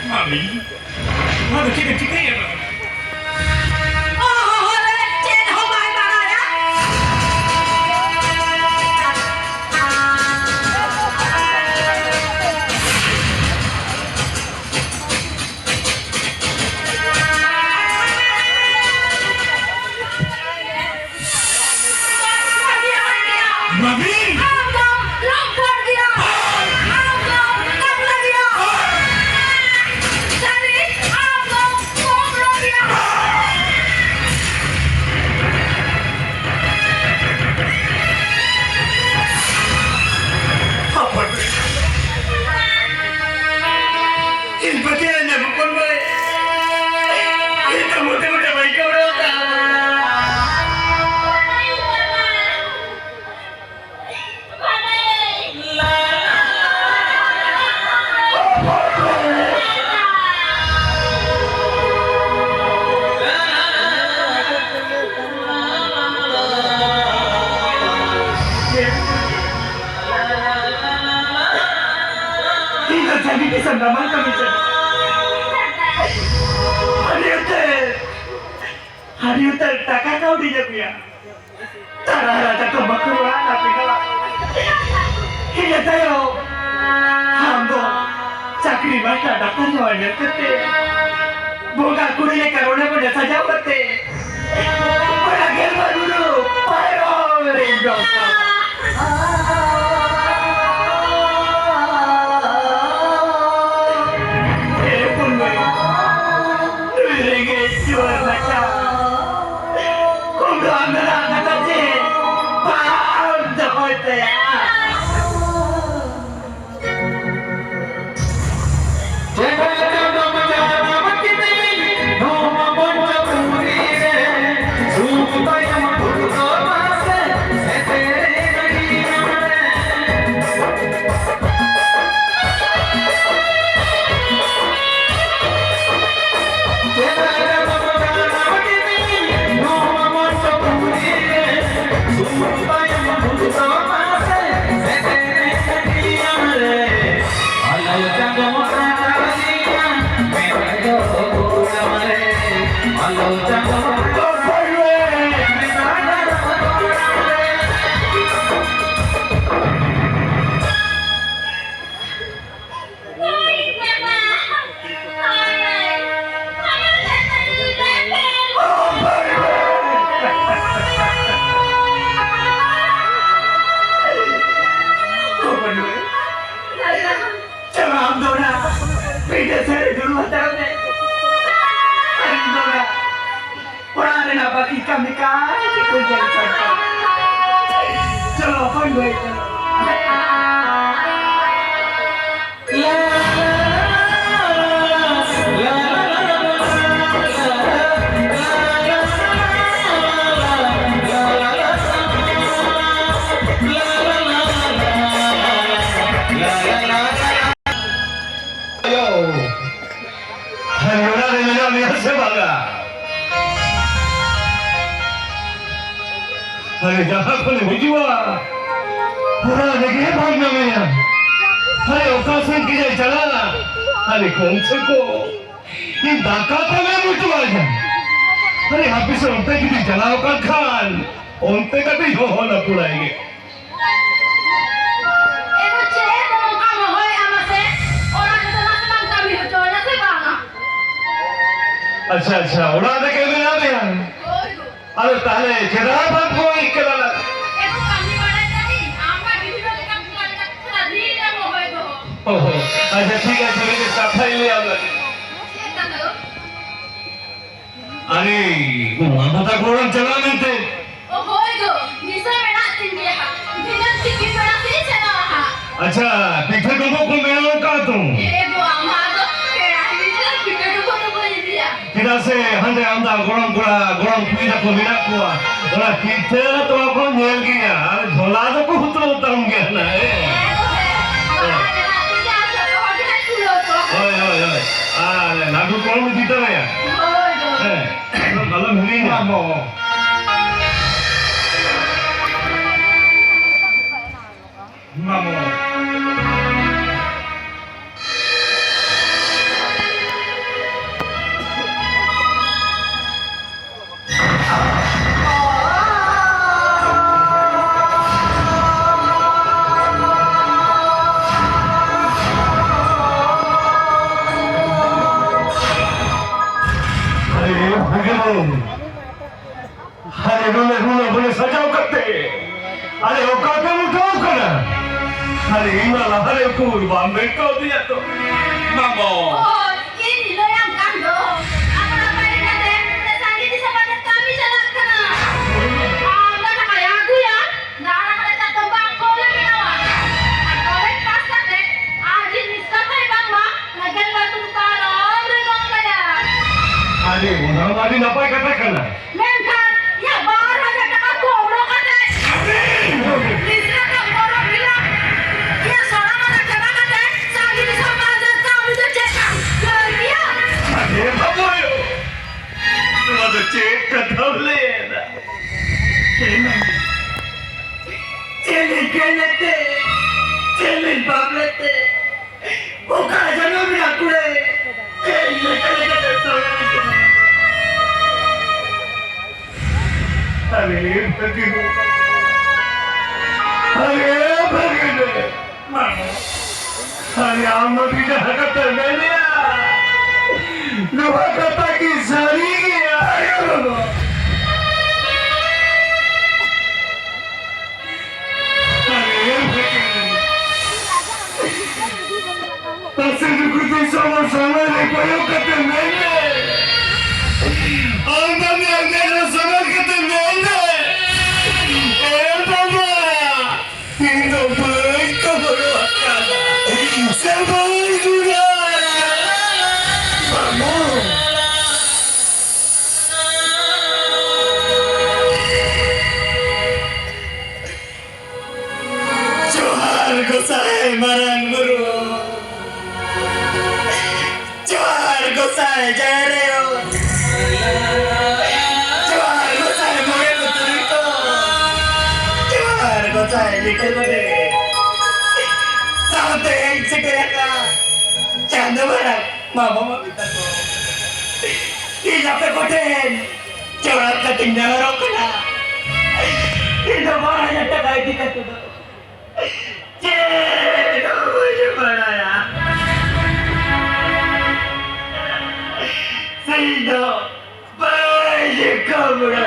ᱢᱟᱹᱢᱤ, ᱱᱚᱣᱟ ᱫᱚ ᱪᱮᱫ ᱮᱢ ᱪᱤᱠᱟᱹᱭᱮᱫᱟ? ᱚᱦᱚ ᱨᱮ, ᱪᱮᱫ ᱦᱚᱸ ᱵᱟᱭ ᱵᱟᱲᱟᱭᱟ᱾ ᱢᱟᱹᱢᱤ! ᱟᱢ ᱫᱚ ᱞᱚᱢᱯᱷᱚᱲ ᱜᱮᱭᱟ᱾ ᱟᱢ ᱫᱚ ᱠᱟᱢᱞᱟ ᱜᱮᱭᱟ᱾ ᱥᱟᱹᱨᱤ, ᱟᱢ ᱫᱚ ᱠᱚᱢ ᱞᱚᱢ ᱟᱹᱰᱤ ᱩᱛᱟᱹᱨ ᱴᱟᱠᱟ ᱠᱟᱹᱣᱰᱤᱧ ᱟᱹᱜᱩᱭᱟ᱾ ᱛᱟᱨᱟ ᱨᱟᱡᱟ ᱠᱚ ᱵᱟᱠᱚ ᱚᱲᱟᱜ ᱟᱯᱮ ᱫᱚ᱾ ᱤᱱᱟᱹ ᱛᱟᱭᱚᱢ ᱟᱢ ᱫᱚ ᱪᱟᱹᱠᱨᱤ ᱢᱟᱥᱴᱟᱨ ᱰᱟᱠᱛᱟᱨ ᱧᱚᱜ ᱮᱢ ᱠᱟᱛᱮ, ᱵᱚᱸᱜᱟ ᱠᱩᱲᱤ ᱞᱮᱠᱟ ᱨᱚᱲᱮ ᱵᱚᱱᱮ ᱥᱟᱡᱟᱣ ᱠᱟᱛᱮ, ᱚᱱᱟ ᱜᱮᱞᱵᱟᱨ ᱵᱩᱨᱩ ᱯᱟᱭᱨᱚᱢ ᱨᱮ ᱡᱚᱢ ᱠᱟᱜ᱾ ᱮ ᱦᱚᱯᱚᱱ ᱢᱟᱹᱭ, ᱱᱩᱭ ᱨᱮᱸᱜᱮᱡ ᱡᱩᱣᱟᱹᱱ ᱢᱟᱪᱷᱟ ᱠᱩᱢᱵᱽᱲᱩ ᱟᱢ ᱫᱚ ᱱᱟᱜ ᱠᱟᱛᱷᱟ ᱪᱮᱫ ᱵᱟᱢ ᱫᱚᱦᱚᱭ ᱛᱟᱭᱟ? ᱪᱟᱞᱟᱣ ᱫᱚ ᱚᱱᱟ ᱵᱤᱫᱮᱥ ᱨᱮ ᱫᱩᱲᱩᱵ ᱦᱟᱛᱟᱲ ᱢᱮ᱾ ᱟᱹᱞᱤᱧ ᱫᱚ ᱚᱱᱟ ᱚᱲᱟᱜ ᱨᱮᱱᱟᱜ ᱵᱟᱹᱠᱤ ᱠᱟᱹᱢᱤ ᱠᱟᱡᱽ ᱠᱚ ᱧᱮᱞ ᱥᱟᱢᱴᱟᱣ᱾ ᱪᱚᱞᱚ, ᱦᱚᱯᱚᱱ ᱵᱷᱟᱹᱭ, ᱪᱚᱞᱚ᱾ ᱟᱭᱳ, ᱟᱨᱮ, ᱚᱲᱟᱜ ᱨᱮ ᱢᱮᱱᱟᱜ ᱢᱮᱭᱟ ᱥᱮ ᱵᱟᱝᱟ? ᱟᱨᱮ, ᱡᱟᱦᱟᱸ ᱠᱷᱚᱱᱮᱢ ᱦᱤᱡᱩᱜᱼᱟ, ᱚᱲᱟᱜ ᱨᱮᱜᱮ ᱵᱟᱢ ᱧᱟᱢᱮᱭᱟ᱾ ᱟᱨᱮ, ᱚᱠᱟ ᱥᱮᱫ ᱜᱮ ᱪᱟᱞᱟᱜᱼᱟ? ᱟᱨᱮ, ᱠᱚᱢ ᱥᱮ ᱠᱚᱢ ᱤᱧ ᱫᱟᱠᱟ ᱛᱟᱞᱮᱢ ᱩᱛᱩ ᱟᱹᱧᱟ᱾ ᱟᱨᱮ ᱦᱟᱯᱮ ᱥᱮ, ᱚᱱᱛᱮ ᱡᱩᱫᱤ ᱪᱟᱞᱟᱣ ᱟᱠᱟᱱ ᱠᱷᱟᱱ, ᱚᱱᱛᱮ ᱠᱟᱹᱴᱤᱡ ᱦᱚᱦᱚ ᱞᱟᱹᱯᱩᱲᱟᱭ ᱜᱮ᱾ ᱮ ᱫᱚ ᱪᱮᱫ ᱫᱚ ᱱᱚᱝᱠᱟᱢ ᱦᱚᱦᱚᱭᱮᱫᱼᱟ ᱢᱟᱥᱮ? ᱚᱲᱟᱜ ᱨᱮᱫᱚ ᱱᱟᱥᱮ ᱵᱟᱢ ᱠᱟᱹᱢᱤ ᱦᱚᱪᱚᱣᱟᱧᱟ ᱥᱮ ᱵᱟᱝᱟ? ᱟᱪᱪᱷᱟ, ᱟᱪᱪᱷᱟ, ᱚᱲᱟᱜ ᱨᱮᱜᱮ ᱢᱮᱱᱟᱜ ᱢᱮᱭᱟ? ᱦᱳᱭ ᱜᱚ᱾ ᱟᱫᱚ ᱛᱟᱦᱞᱮ ᱪᱮᱫᱟᱜ ᱵᱟᱢ ᱦᱚᱦᱚᱭᱮᱫ ᱠᱟᱱᱟ ᱞᱟᱝ? ᱮ ᱫᱚ ᱠᱟᱹᱢᱤ ᱵᱟᱲᱟᱭ ᱠᱟᱹᱱᱟᱹᱧ, ᱟᱢ ᱢᱟ ᱜᱤᱫᱽᱨᱟᱹ ᱞᱮᱠᱟᱢ ᱠᱟᱹᱢᱤ ᱠᱟᱱᱟ, ᱥᱟᱨᱟ ᱫᱤᱱ ᱮᱢ ᱦᱚᱦᱚᱭ ᱫᱚ᱾ ᱚ ᱦᱚ, ᱟᱪᱪᱷᱟ, ᱴᱷᱤᱠ ᱟᱪᱷᱮ, ᱢᱤᱫᱴᱮᱡ ᱠᱟᱛᱷᱟᱧ ᱞᱟᱹᱭᱟᱢ ᱞᱟᱹᱜᱤᱫ᱾ ᱪᱮᱫ ᱠᱟᱛᱷᱟ ᱫᱚ? ᱟᱨᱮ, ᱱᱚᱣᱟ ᱫᱚ ᱛᱟᱠᱚ ᱚᱲᱟᱜ ᱪᱟᱞᱟᱜ ᱢᱮᱱᱛᱮ᱾ ᱚ, ᱦᱳᱭ ᱜᱚ, ᱫᱤᱥᱟᱹ ᱢᱮᱱᱟᱜ ᱛᱤᱧ ᱜᱮᱭᱟ ᱦᱟᱸᱜ᱾ ᱫᱷᱤᱱᱟᱹᱝ ᱛᱤᱠᱤᱱ ᱵᱮᱲᱟ ᱥᱮᱫ ᱤᱧ ᱥᱮᱱᱚᱜᱼᱟ ᱦᱟᱸᱜ᱾ ᱟᱪᱪᱷᱟ, ᱯᱤᱴᱷᱟᱹ ᱰᱩᱸᱵᱩᱜ ᱠᱚ ᱵᱮᱱᱟᱣ ᱟᱠᱟᱫ ᱛᱚ? ᱮ ᱜᱚ, ᱟᱢ ᱢᱟ ᱟᱫᱚ ᱯᱮᱲᱟ ᱦᱤᱨᱤ ᱪᱟᱞᱟᱜ ᱯᱤᱴᱷᱟᱹ ᱰᱩᱸᱵᱩᱜ ᱫᱚ ᱵᱟᱹᱧ ᱤᱫᱤᱭᱟ᱾ ᱪᱮᱫᱟᱜ ᱥᱮ ᱦᱟᱸᱰᱮ ᱟᱢᱫᱟ ᱜᱚᱲᱚᱢ ᱠᱚᱲᱟ, ᱜᱚᱲᱚᱢ ᱠᱩᱲᱤ ᱛᱟᱠᱚ ᱢᱮᱱᱟᱜ ᱠᱚᱣᱟ᱾ ᱚᱱᱟ ᱯᱤᱴᱷᱟᱹ ᱛᱚᱣᱟ ᱠᱚ ᱧᱮᱞ ᱜᱮᱭᱟ, ᱟᱨ ᱡᱷᱚᱞᱟ ᱫᱚᱠᱚ ᱦᱩᱛᱩᱲᱟᱹᱣ ᱛᱟᱢ ᱜᱮᱭᱟ ᱱᱟ, ᱦᱮᱸ? ᱦᱮᱸ ᱜᱚ, ᱦᱮᱸ᱾ ᱦᱮᱸ᱾ ᱵᱟᱦᱟ ᱨᱮᱱᱟᱜ ᱛᱮᱜᱮ ᱟᱨ ᱡᱚᱛᱚ ᱦᱚᱲ ᱜᱮ ᱦᱟᱸᱜ ᱠᱩᱲᱟᱹᱣ ᱠᱚᱣᱟ᱾ ᱦᱳᱭ, ᱦᱳᱭ, ᱦᱳᱭ᱾ ᱟᱨ ᱞᱟᱹᱰᱩ ᱠᱚᱦᱚᱸ ᱤᱫᱤ ᱛᱚᱨᱟᱭᱟ᱾ ᱦᱳᱭ ᱜᱚ᱾ ᱦᱮᱸ, ᱟᱞᱚᱢ ᱦᱤᱲᱤᱧᱟ᱾ ᱢᱟᱢᱚ᱾ ᱢᱟᱢᱚ᱾ ᱟᱨᱮ ᱵᱷᱟᱜᱽᱱᱟᱹ, ᱟᱨᱮ ᱱᱩᱱᱟᱹᱜ, ᱱᱩᱱᱟᱹᱜ ᱵᱚᱱᱮ ᱥᱟᱡᱟᱣ ᱠᱟᱛᱮ, ᱟᱨᱮ ᱚᱠᱟ ᱛᱮᱢ ᱩᱴᱷᱟᱹᱣ ᱠᱟᱱᱟ? ᱟᱨᱮ ᱤᱧ ᱢᱟ ᱞᱟᱦᱟᱨᱮ ᱩᱠᱩᱨ ᱵᱟᱢ ᱢᱮᱱ ᱠᱟᱣᱫᱤᱧᱟ ᱛᱚ᱾ ᱢᱟᱢᱚ᱾ ᱦᱳᱭ, ᱤᱧ ᱞᱟᱹᱭᱟᱢ ᱠᱟᱱ ᱫᱚ, ᱟᱢ ᱱᱟᱯᱟᱭ ᱞᱮᱠᱟᱛᱮ ᱚᱸᱰᱮ ᱥᱟᱺᱜᱤᱧ ᱫᱤᱥᱚᱢ ᱵᱟᱡᱟᱨ ᱠᱟᱹᱢᱤ ᱪᱟᱞᱟᱜ ᱠᱟᱱᱟ᱾ ᱟᱢ ᱫᱚ ᱱᱟᱯᱟᱭ ᱟᱹᱜᱩᱭᱟ᱾ ᱫᱟᱜ ᱨᱟᱠᱟᱵ ᱞᱮᱠᱟ ᱛᱚᱸᱵᱟ ᱠᱚᱞᱮ ᱵᱮᱱᱟᱣᱟ᱾ ᱟᱨ ᱠᱚᱞᱮᱡᱽ ᱯᱟᱥ ᱠᱟᱛᱮ ᱟᱡ ᱤᱡ ᱢᱤᱥ ᱠᱟᱛᱷᱟᱭ ᱵᱟᱝᱢᱟ ᱚᱱᱟ ᱜᱮᱞᱵᱟᱨ ᱴᱩᱰᱩ ᱯᱟᱨᱚᱢ ᱨᱮ ᱜᱚᱝ ᱠᱟᱭᱟ᱾ ᱟᱨᱮ, ᱚᱱᱟ ᱢᱟ ᱟᱹᱰᱤ ᱱᱟᱯᱟᱭ ᱠᱟᱛᱷᱟ ᱠᱟᱱᱟ᱾ ᱢᱮᱱᱠᱷᱟᱱ ᱤᱧᱟᱹᱜ ᱵᱟᱨ ᱦᱟᱡᱟᱨ ᱴᱟᱠᱟ ᱠᱚ ᱚᱰᱚᱠ ᱠᱟᱛᱮ ᱢᱤᱥ ᱠᱟᱛᱷᱟ ᱯᱚᱨᱚᱵᱽ ᱦᱤᱞᱳᱜ ᱤᱧᱟᱹᱜ ᱥᱚᱱᱟ ᱢᱟᱞᱟ ᱪᱟᱵᱟ ᱠᱟᱛᱮ ᱥᱟᱺᱜᱤᱧ ᱫᱤᱥᱚᱢ ᱵᱟᱡᱟᱨ ᱠᱟᱹᱢᱤ ᱫᱚ ᱪᱮᱫ ᱠᱟᱱ ᱠᱟᱹᱨᱤᱭᱟ? ᱟᱨᱮ ᱵᱟᱵᱩ, ᱱᱚᱣᱟ ᱫᱚ ᱪᱮᱫ ᱠᱟᱛᱷᱟᱢ ᱞᱟᱹᱭᱮᱫᱟ? ᱪᱮᱫ ᱞᱤᱧ ᱠᱟᱹᱢᱤ ᱞᱮᱫ ᱛᱮ? ᱪᱮᱫ ᱞᱤᱧ ᱯᱟᱯ ᱞᱮᱫ ᱛᱮ? ᱚᱠᱟ ᱡᱚᱱᱚᱢ ᱨᱮᱱᱟᱜ ᱠᱩᱲᱟᱹᱭ? ᱪᱮᱫ ᱞᱮᱠᱟ ᱞᱮᱠᱟᱛᱮ ᱥᱚᱨᱮᱱ ᱠᱟᱱᱟ? ᱟᱨᱮ ᱵᱷᱟᱹᱜᱤᱱ, ᱟᱨᱮ ᱟᱢ ᱱᱚᱰᱮ ᱡᱟᱦᱟᱸ ᱠᱟᱛᱷᱟ ᱢᱮᱱᱮᱜᱼᱟ, ᱱᱚᱣᱟ ᱠᱟᱛᱷᱟ ᱠᱤ ᱥᱟᱹᱨᱤ ᱜᱮᱭᱟ? ᱟᱨᱮ ᱵᱷᱟᱹᱜᱤᱱ, ᱯᱟᱥᱮ ᱱᱩᱠᱩ ᱫᱤᱥᱚᱢ ᱦᱚᱲ ᱥᱟᱢᱟᱝ ᱨᱮ ᱠᱚᱭᱚᱜ ᱠᱟᱛᱮ ᱢᱮᱱ ᱢᱮ᱾ ᱟᱢ ᱫᱚ ᱢᱤᱫ ᱦᱚᱲ ᱥᱟᱢᱟᱝ ᱠᱟᱛᱮ ᱢᱮᱱ ᱢᱮ᱾ ᱮ ᱵᱟᱵᱟ, ᱤᱧ ᱫᱚ ᱵᱟᱹᱧ ᱠᱚᱵᱚᱞᱚᱜ ᱠᱟᱱᱟ᱾ ᱥᱮ ᱵᱟᱹᱧ ᱨᱩᱣᱟᱹᱲ ᱠᱟᱱᱟ᱾ ᱵᱟᱹᱵᱩ᱾ ᱡᱚᱦᱟᱨ ᱜᱚᱸᱥᱟᱭ ᱢᱟᱨᱟᱝ ᱵᱩᱨᱩ᱾ ᱡᱚᱦᱟᱨ ᱜᱚᱸᱥᱟᱭ ᱡᱟᱦᱮᱨ ᱟᱭᱳ᱾ ᱡᱚᱦᱟᱨ ᱜᱚᱸᱥᱟᱭ ᱢᱚᱬᱮ ᱠᱚ ᱛᱩᱨᱩᱭ ᱠᱚ᱾ ᱡᱚᱦᱟᱨ ᱜᱚᱸᱥᱟᱭ ᱞᱤᱴᱟᱹ ᱜᱚᱰᱮᱛ᱾ ᱥᱟᱶᱛᱮ ᱦᱮᱡ ᱥᱮᱴᱮᱨ ᱟᱠᱟᱱ ᱪᱟᱸᱫᱚ ᱢᱟᱨᱟᱝ ᱢᱟᱢᱚ ᱢᱟᱢᱤ ᱛᱟᱠᱚ᱾ ᱤᱧ ᱟᱯᱮ ᱠᱚᱴᱷᱮᱱ ᱪᱚᱲᱟ ᱠᱟᱛᱮᱧ ᱱᱮᱦᱚᱨᱚᱜ ᱠᱟᱱᱟ᱾ ᱤᱧ ᱫᱚ ᱵᱟᱨ ᱦᱟᱡᱟᱨ ᱴᱟᱠᱟ ᱤᱫᱤ ᱠᱟᱛᱮ ᱫᱚ ᱪᱮᱫ ᱦᱚᱸ ᱵᱟᱹᱧ ᱵᱟᱲᱟᱭᱟ᱾ ᱥᱮ ᱤᱧ ᱫᱚ ᱵᱟᱹᱧ ᱠᱟᱹᱢᱲᱟᱹ᱾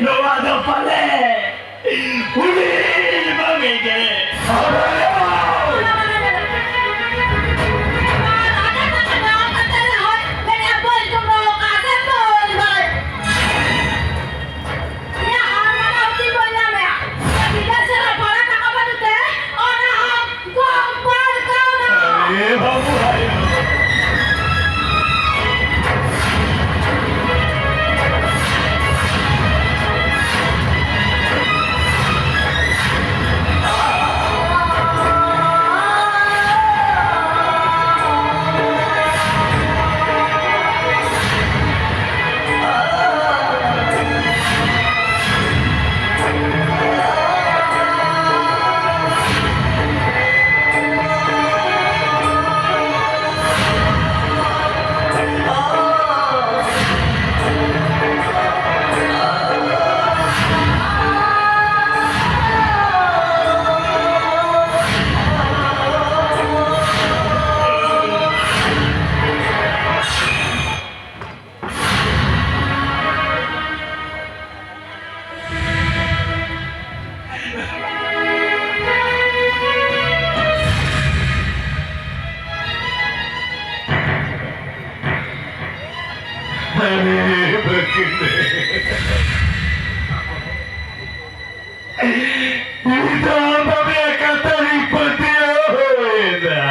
ᱱᱚᱣᱟ ᱫᱚ ᱯᱟᱞᱮ ᱩᱱᱤ ᱵᱟᱹᱜᱤ ᱜᱮ᱾ ᱟᱨᱮ ᱵᱟᱹᱠᱤ ᱨᱮ᱾ ᱤᱧ ᱫᱚ ᱟᱢ ᱵᱟᱵᱟᱭᱟᱜ ᱠᱟᱛᱷᱟ ᱨᱤᱧ ᱯᱟᱹᱛᱭᱟᱹᱣ ᱮᱫᱟ᱾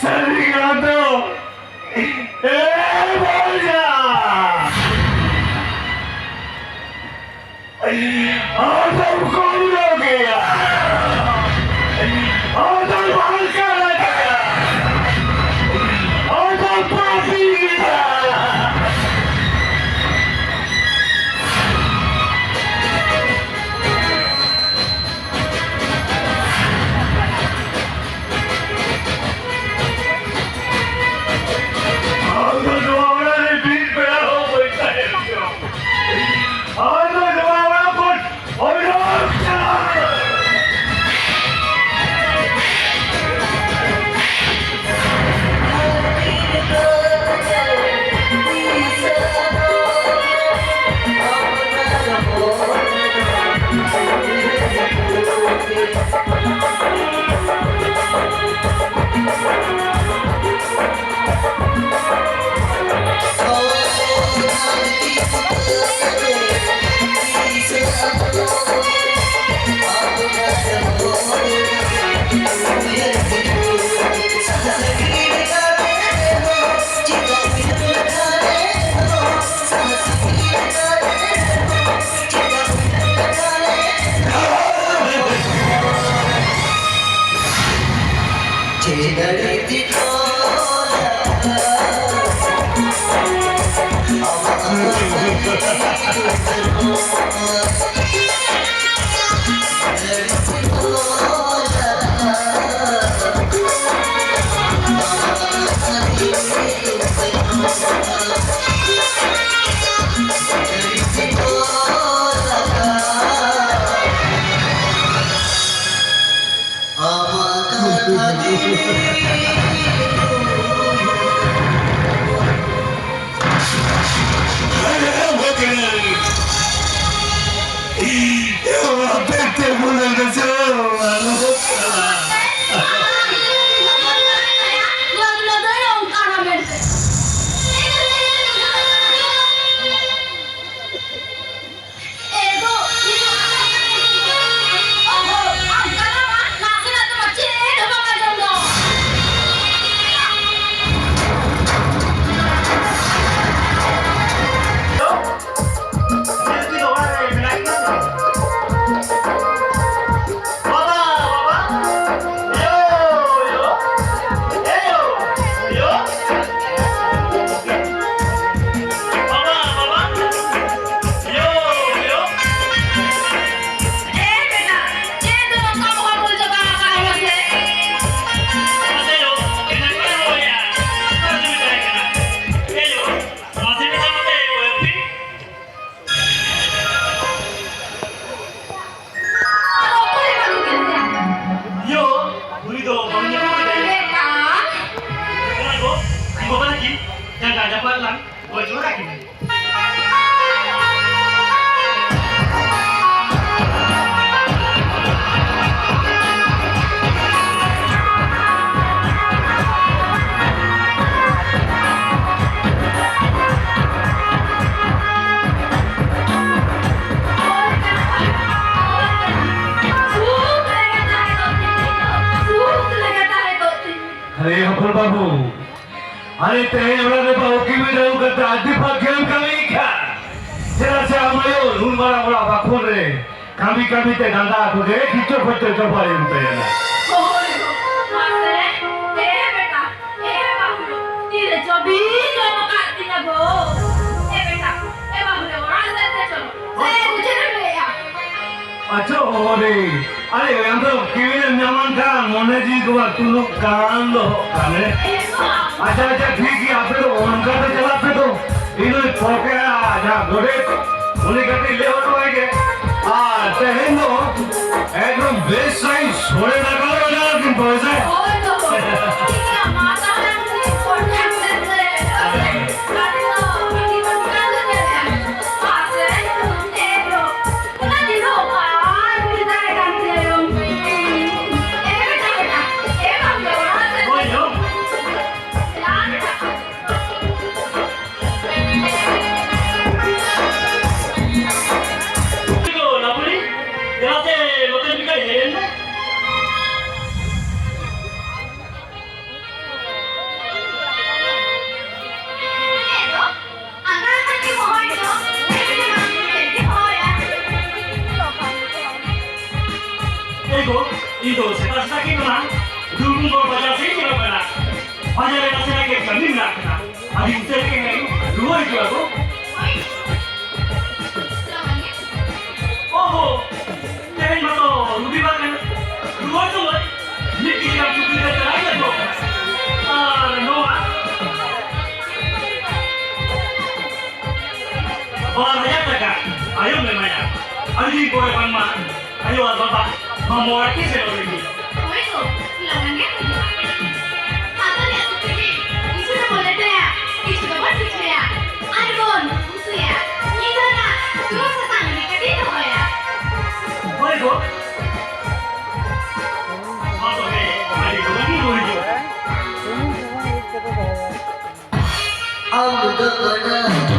ᱥᱟᱹᱨᱤ ᱜᱮ ᱟᱫᱚ, ᱮ ᱵᱚᱭᱦᱟ! ᱟᱫᱚᱢ ᱠᱚᱢ ᱧᱚᱜ ᱜᱮᱭᱟ, ᱟᱫᱚᱢ ᱦᱟᱞᱠᱟ ᱜᱮᱭᱟ, ᱟᱫᱚᱢ ᱯᱟᱯᱤ ᱜᱮᱭᱟ᱾ ᱟᱢ ᱫᱚ ᱱᱚᱣᱟ ᱚᱲᱟᱜ ᱨᱮ ᱢᱤᱫ ᱵᱮᱲᱟ ᱦᱚᱸ ᱵᱟᱹᱧ ᱛᱟᱦᱮᱸ ᱦᱚᱪᱚ᱾ ᱟᱢ ᱫᱚ ᱱᱚᱣᱟ ᱚᱲᱟᱜ ᱠᱷᱚᱱ ᱚᱰᱚᱠ ᱪᱟᱞᱟᱜ ᱢᱮ᱾ ᱟᱨᱮ ᱦᱚᱯᱚᱱ ᱵᱟᱹᱵᱩ, ᱟᱨᱮ ᱛᱮᱦᱮᱧ ᱚᱲᱟᱜ ᱨᱮ ᱵᱟᱹᱦᱩ ᱠᱤᱢᱤᱱ ᱟᱹᱜᱩ ᱠᱟᱛᱮ ᱟᱹᱰᱤ ᱵᱷᱟᱜᱮᱢ ᱠᱟᱹᱢᱤ ᱠᱷᱟᱱ᱾ ᱪᱮᱫᱟᱜ ᱥᱮ ᱟᱢ ᱟᱭᱳ ᱱᱩᱱ ᱢᱟᱨᱟᱝ ᱚᱲᱟᱜ ᱵᱟᱠᱷᱳᱞ ᱨᱮ ᱠᱟᱹᱢᱤ ᱠᱟᱹᱢᱤ ᱛᱮ ᱰᱟᱸᱰᱟ ᱠᱚᱜᱮ ᱠᱤᱪᱚ ᱯᱚᱪᱚ ᱪᱟᱵᱟᱭᱮᱱ ᱛᱟᱭᱟ᱾ ᱦᱳᱭ ᱜᱚ, ᱢᱟᱥᱮ, ᱮ ᱵᱮᱴᱟ, ᱮ ᱵᱟᱹᱦᱩ, ᱛᱤᱨᱮ ᱪᱚ ᱵᱤᱱ ᱡᱚᱢ ᱟᱠᱟᱫ ᱛᱤᱧᱟ ᱜᱚ? ᱮ ᱵᱮᱴᱟ, ᱮ ᱵᱟᱹᱦᱩ ᱨᱮ, ᱚᱲᱟᱜ ᱥᱮᱫ ᱛᱮ ᱪᱚᱞᱚ᱾ ᱥᱮ ᱵᱩᱡᱷᱟᱹᱣ ᱮᱢ ᱞᱟᱹᱭᱮᱜᱼᱟ? ᱟᱪᱪᱷᱟ, ᱦᱳᱭ᱾ ᱟᱨᱮ, ᱟᱢ ᱫᱚ ᱠᱤᱢᱤᱱᱮᱢ ᱧᱟᱢᱟᱱ ᱠᱷᱟᱱ ᱢᱚᱱᱮ ᱡᱤᱣᱤ ᱠᱚ ᱵᱟᱝ ᱛᱩᱞᱩᱜ ᱠᱟᱱ ᱫᱚᱦᱚᱜ ᱠᱟᱱᱮ᱾ ᱟᱪᱪᱷᱟ, ᱟᱪᱪᱷᱟ, ᱴᱷᱤᱠ ᱜᱮᱭᱟ, ᱟᱯᱮ ᱫᱚ ᱚᱱᱠᱟ ᱛᱮ ᱪᱟᱞᱟᱜ ᱯᱮ ᱛᱚ᱾ ᱤᱧ ᱫᱚᱧ ᱯᱷᱚᱠᱮᱜᱼᱟ, ᱡᱟᱦᱟᱸ ᱜᱚᱰᱮᱛ, ᱩᱱᱤ ᱠᱟᱹᱴᱤᱡ ᱞᱟᱹᱭ ᱦᱚᱴᱚ ᱟᱭ ᱜᱮ᱾ ᱟᱨ ᱛᱮᱦᱮᱧ ᱫᱚ ᱮᱠᱫᱚᱢ ᱵᱮᱥ ᱥᱟᱺᱦᱤᱡ ᱥᱳᱲᱮ ᱫᱟᱠᱟ ᱞᱮ ᱵᱮᱱᱟᱣᱟ ᱠᱤᱱᱛᱩ, ᱦᱳᱭ ᱥᱮ? ᱦᱳᱭ ᱛᱚ᱾ ᱴᱷᱤᱠ ᱜᱮᱭᱟ, ᱢᱟ ᱛᱟᱦᱚᱞᱮ ᱟᱢ ᱫᱚ ᱥᱳᱲᱮ ᱟᱢ ᱥᱮᱫ ᱨᱮ᱾ ᱟᱨ ᱫᱚ ᱩᱱᱤ ᱫᱚ ᱪᱤᱠᱟᱹ ᱞᱮ ᱧᱮᱞᱮᱭᱟ? ᱢᱟ ᱥᱮ, ᱮ ᱜᱚ, ᱚᱱᱟ ᱫᱤᱱ ᱫᱚ ᱚᱠᱟ ᱨᱮ ᱛᱟᱦᱮᱸ ᱠᱟᱱ ᱛᱮ? ᱮ ᱵᱮᱴᱟ, ᱵᱮᱴᱟ, ᱮ ᱵᱟᱹᱵᱩ, ᱚᱲᱟᱜ ᱥᱮᱫ ᱦᱳᱭ ᱭᱳ᱾ ᱪᱟᱞᱟᱜ ᱢᱮ᱾ ᱞᱟᱵᱩᱲᱤ, ᱫᱮᱞᱟ ᱥᱮ ᱱᱚᱛᱮ ᱢᱤᱫ ᱜᱷᱟᱹᱲᱤᱡ ᱦᱮᱡ ᱞᱮᱱ ᱢᱮ᱾ ᱦᱮᱸ ᱫᱚ, ᱟᱸᱜᱟ ᱟᱸᱜᱟ ᱛᱮ ᱦᱚᱦᱚᱭ ᱫᱚ, ᱪᱮᱫ ᱮᱢ ᱦᱚᱦᱚᱭᱟ? ᱮ ᱜᱚ, ᱤᱧ ᱫᱚ ᱥᱮᱛᱟᱜ ᱥᱮᱛᱟᱜ ᱜᱮ ᱠᱟᱱᱟ, ᱫᱩᱨᱜᱩᱱᱜᱚᱲ ᱵᱟᱡᱟᱨ ᱥᱮᱫ ᱤᱧ ᱪᱟᱞᱟᱜ ᱠᱟᱱᱟ᱾ ᱵᱟᱡᱟᱨ ᱨᱮ ᱱᱟᱥᱮᱱᱟᱜ ᱜᱮ ᱠᱟᱹᱢᱤ ᱢᱮᱱᱟᱜ ᱠᱟᱱᱟ᱾ ᱟᱹᱰᱤ ᱩᱥᱟᱹᱨᱟ ᱜᱮ ᱦᱟᱸᱜ ᱤᱧ ᱨᱩᱣᱟᱹᱲ ᱦᱤᱡᱩᱜᱼᱟ ᱜᱚ᱾ ᱦᱳᱭ᱾ ᱪᱟᱞᱟᱜ ᱠᱟᱱ ᱜᱮ᱾ ᱚᱦᱚ, ᱛᱮᱦᱮᱧ ᱢᱟᱛᱚ ᱨᱚᱵᱤᱵᱟᱨ ᱠᱟᱱᱟ᱾ ᱨᱩᱣᱟᱹᱲ ᱥᱚᱢᱚᱭ ᱢᱤᱫ ᱠᱤᱞᱳ ᱜᱟᱱ ᱥᱩᱠᱨᱤ ᱞᱮ ᱪᱟᱨᱦᱟᱣ ᱞᱮᱫ ᱠᱚᱣᱟ᱾ ᱟᱨ ᱱᱚᱣᱟ ᱵᱟᱨ ᱦᱟᱡᱟᱨ ᱴᱟᱠᱟ ᱟᱭᱳᱢ ᱮᱢᱟᱭᱟ᱾ ᱟᱹᱰᱤ ᱫᱤᱱ ᱯᱚᱨᱮ ᱵᱟᱝᱢᱟ ᱟᱭᱳ ᱟᱨ ᱵᱟᱵᱟ ᱢᱟᱢᱚ ᱚᱲᱟᱜ ᱠᱤᱱ ᱥᱮᱱᱚᱜ ᱞᱟᱹᱜᱤᱫ᱾ ᱦᱳᱭ ᱜᱚ, ᱞᱚᱜᱚᱱ ᱜᱮ ᱦᱤᱡᱩᱜ ᱢᱮ᱾ ᱟᱫᱚ ᱱᱮᱥ ᱠᱤᱪᱷᱩ ᱫᱚᱵᱚᱱ ᱞᱮᱴᱚᱭᱟ, ᱠᱤᱪᱷᱩ ᱫᱚᱵᱚᱱ ᱯᱤᱴᱷᱟᱹᱭᱟ, ᱟᱨ ᱵᱚᱱ ᱩᱛᱩᱭᱟ᱾ ᱧᱤᱫᱟᱹ ᱨᱮᱱᱟᱜ ᱥᱩᱱᱩᱢ ᱥᱟᱥᱟᱝ ᱨᱤᱫ ᱠᱟᱛᱮ ᱫᱚᱦᱚᱭᱟ᱾ ᱦᱳᱭ ᱜᱚ᱾ ᱢᱟ ᱛᱚᱵᱮ, ᱟᱹᱰᱤ ᱞᱚᱜᱚᱱ ᱜᱮ ᱨᱩᱣᱟᱹᱲ ᱦᱤᱡᱩᱜ᱾ ᱟᱢ ᱫᱚ ᱠᱟᱱᱟ᱾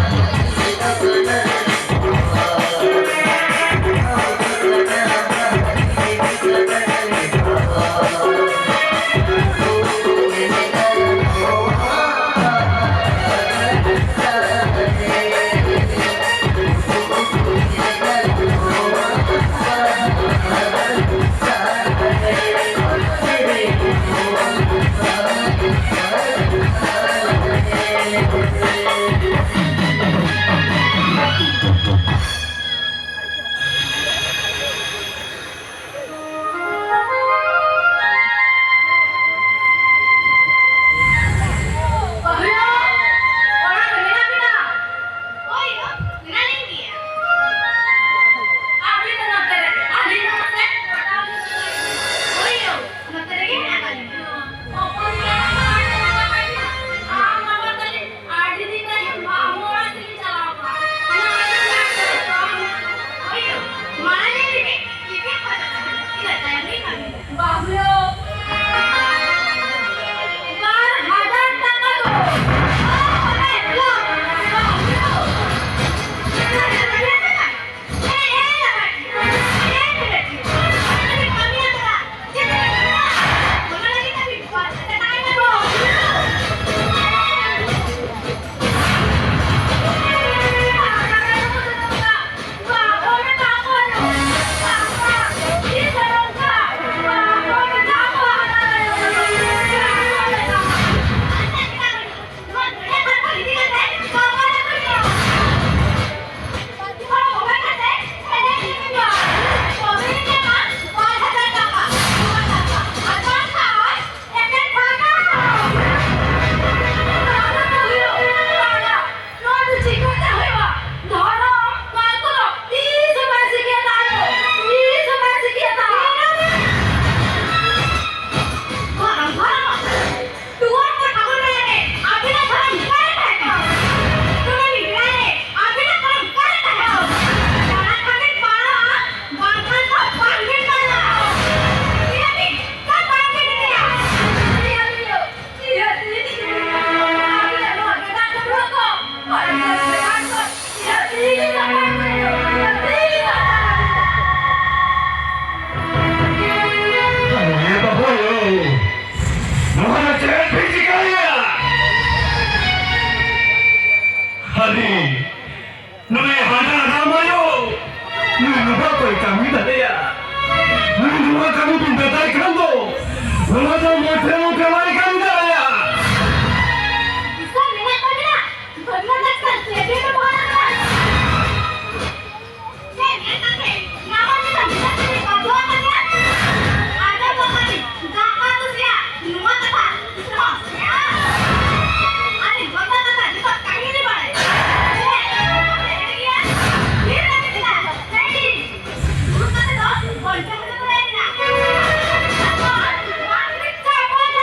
ᱱᱚᱣᱟ ᱫᱚ ᱢᱚᱴᱷᱮ ᱢᱚᱴᱷᱮ ᱵᱟᱭ ᱠᱟᱹᱢᱤ ᱫᱟᱲᱮᱭᱟᱜᱼᱟ᱾ ᱤᱥᱚᱨ ᱢᱮᱱᱟᱜ ᱛᱟᱵᱤᱱᱟ, ᱫᱷᱚᱨᱢᱚ ᱰᱟᱠᱛᱟᱨ ᱪᱮᱫ ᱵᱤᱱ ᱵᱮᱵᱚᱦᱟᱨ ᱠᱟᱱᱟ? ᱪᱮᱫ ᱧᱮᱞ ᱠᱟᱛᱮ ᱱᱟᱣᱟ ᱞᱮᱠᱟ ᱢᱮᱱᱟᱜ ᱛᱟᱹᱞᱤᱧ ᱵᱟᱫᱷᱚ ᱟᱠᱟᱱᱟ? ᱟᱸᱡᱚᱢ ᱜᱚᱫ ᱠᱟᱹᱞᱤᱧ, ᱫᱟᱠᱟ ᱩᱛᱩ ᱥᱮᱭᱟ, ᱱᱚᱣᱟ ᱠᱟᱛᱷᱟ ᱡᱚᱛᱚ ᱥᱮᱭᱟ᱾ ᱟᱹᱞᱤᱧ ᱡᱚᱛᱚ ᱠᱟᱛᱷᱟ, ᱡᱚᱛᱚ ᱠᱟᱹᱦᱱᱤ ᱞᱤᱧ ᱵᱟᱲᱟᱭᱟ᱾ ᱪᱮᱫ? ᱮᱲᱮ ᱜᱮᱭᱟ? ᱵᱤᱨ ᱨᱮ ᱢᱮᱱᱟᱜᱼᱟ᱾ ᱫᱩᱲᱩᱵ ᱠᱟᱛᱮ ᱫᱚ ᱵᱚᱞ ᱠᱷᱮᱞ ᱠᱚ ᱛᱟᱦᱮᱸ ᱠᱟᱱᱟ᱾ ᱟᱨ ᱵᱟᱝ ᱪᱟᱯᱚᱞ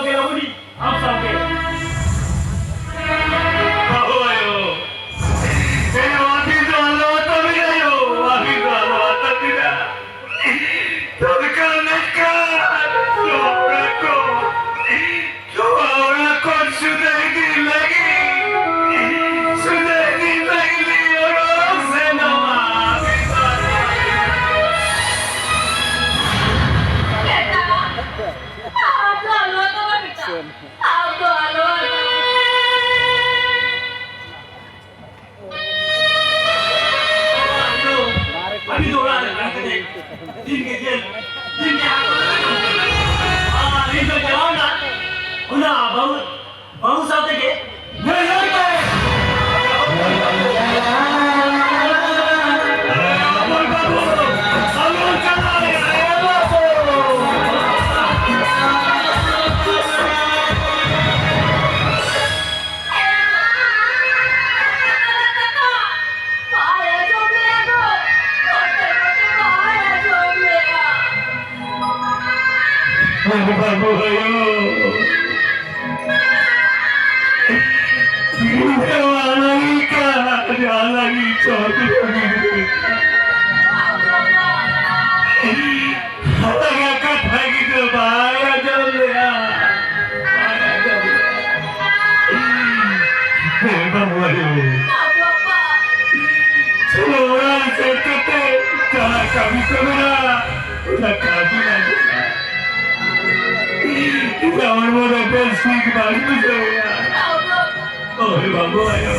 ᱜᱮ ᱞᱟᱵᱩᱱᱤ, ᱟᱢ ᱥᱟᱶᱜᱮ᱾ ᱵᱟᱹᱦᱩ ᱟᱭᱳ, ᱮ, ᱟᱹᱵᱤᱱ ᱫᱚ ᱟᱞᱚ ᱟᱛᱟ ᱵᱤᱱᱟ ᱭᱳ, ᱟᱹᱵᱤᱱ ᱫᱚ ᱟᱞᱚ ᱟᱛᱟ ᱵᱤᱱᱟ᱾ ᱫᱚᱨᱠᱟᱨ ᱢᱮᱱᱠᱷᱟᱱ ᱱᱚᱣᱟ ᱚᱲᱟᱜ ᱠᱚ, ᱱᱚᱣᱟ ᱚᱲᱟᱜ ᱠᱷᱚᱱ ᱥᱩᱫᱷᱟᱹ ᱤᱫᱤ ᱞᱟᱹᱜᱤᱫ, ᱥᱩᱫᱷᱟᱹ ᱤᱫᱤ ᱞᱟᱹᱜᱤᱫ ᱞᱤᱧ ᱚᱰᱚᱠ ᱥᱮᱱᱚᱜᱼᱟ᱾ ᱵᱮᱴᱟ, ᱟᱢ ᱫᱚ ᱟᱞᱚ ᱟᱛᱟ ᱵᱤᱱᱟ ᱵᱮᱴᱟ, ᱟᱢ ᱫᱚ ᱟᱞᱚ ᱟᱛᱟ ᱵᱤᱱᱟ᱾ ᱟᱹᱰᱤ ᱫᱚ ᱚᱲᱟᱜ ᱨᱮ ᱛᱟᱦᱮᱸ ᱠᱟᱛᱮ ᱫᱤᱱ ᱜᱮ ᱡᱮᱞ, ᱫᱤᱱ ᱜᱮ ᱦᱟᱴ᱾ ᱟᱨ ᱤᱧ ᱫᱚ ᱪᱟᱞᱟᱣ ᱮᱱᱟ ᱚᱱᱟ ᱵᱟᱹᱦᱩ, ᱵᱟᱹᱦᱩ ᱥᱟᱶ ᱛᱮᱜᱮ ᱞᱟᱹᱲᱦᱟᱹᱭ ᱛᱮ᱾ ᱟᱞᱚᱢ ᱪᱟᱞᱟᱜᱼᱟ, ᱮ ᱵᱟᱹᱵᱩ᱾ ᱵᱟᱭ ᱟᱸᱡᱚᱢ ᱞᱮᱫᱟ ᱜᱳ᱾ ᱢᱚᱴᱮ ᱢᱚᱴᱮ ᱵᱟᱭ ᱟᱸᱡᱚᱢ ᱞᱮᱫᱟ᱾ ᱵᱟᱹᱵᱩ ᱟᱭᱳ᱾ ᱜᱤᱫᱽᱨᱟᱹ ᱟᱞᱟᱜᱤ ᱠᱟ, ᱟᱞᱟᱜᱤ ᱪᱚ ᱜᱤᱫᱽᱨᱟᱹ᱾ ᱟᱞᱟᱜᱟ ᱠᱟᱛᱷᱟ ᱜᱤᱫᱽᱨᱟᱹ ᱵᱟᱭ ᱟᱸᱡᱚᱢ ᱞᱮᱫᱟ᱾ ᱵᱟᱭ ᱟᱸᱡᱚᱢ ᱞᱮᱫᱟ᱾ ᱦᱮᱸ, ᱵᱟᱹᱵᱩ ᱟᱭᱳ᱾ ᱪᱚᱞᱚ ᱚᱲᱟᱜ ᱥᱮᱱ ᱠᱟᱛᱮ ᱡᱟᱦᱟᱸ ᱠᱟᱹᱢᱤ ᱠᱚ ᱢᱮᱱᱟᱜᱼᱟ, ᱚᱱᱟ ᱠᱟᱹᱢᱤ ᱞᱟᱹᱜᱤᱫ᱾ ᱤᱧᱟᱜ ᱦᱚᱲᱢᱚ ᱨᱮ ᱵᱮᱥ ᱴᱷᱤᱠ ᱵᱟᱹᱧ ᱵᱩᱡᱷᱟᱹᱣᱮᱫᱼᱟ᱾ ᱦᱳᱭ, ᱵᱟᱹᱵᱩ ᱟᱭᱳ᱾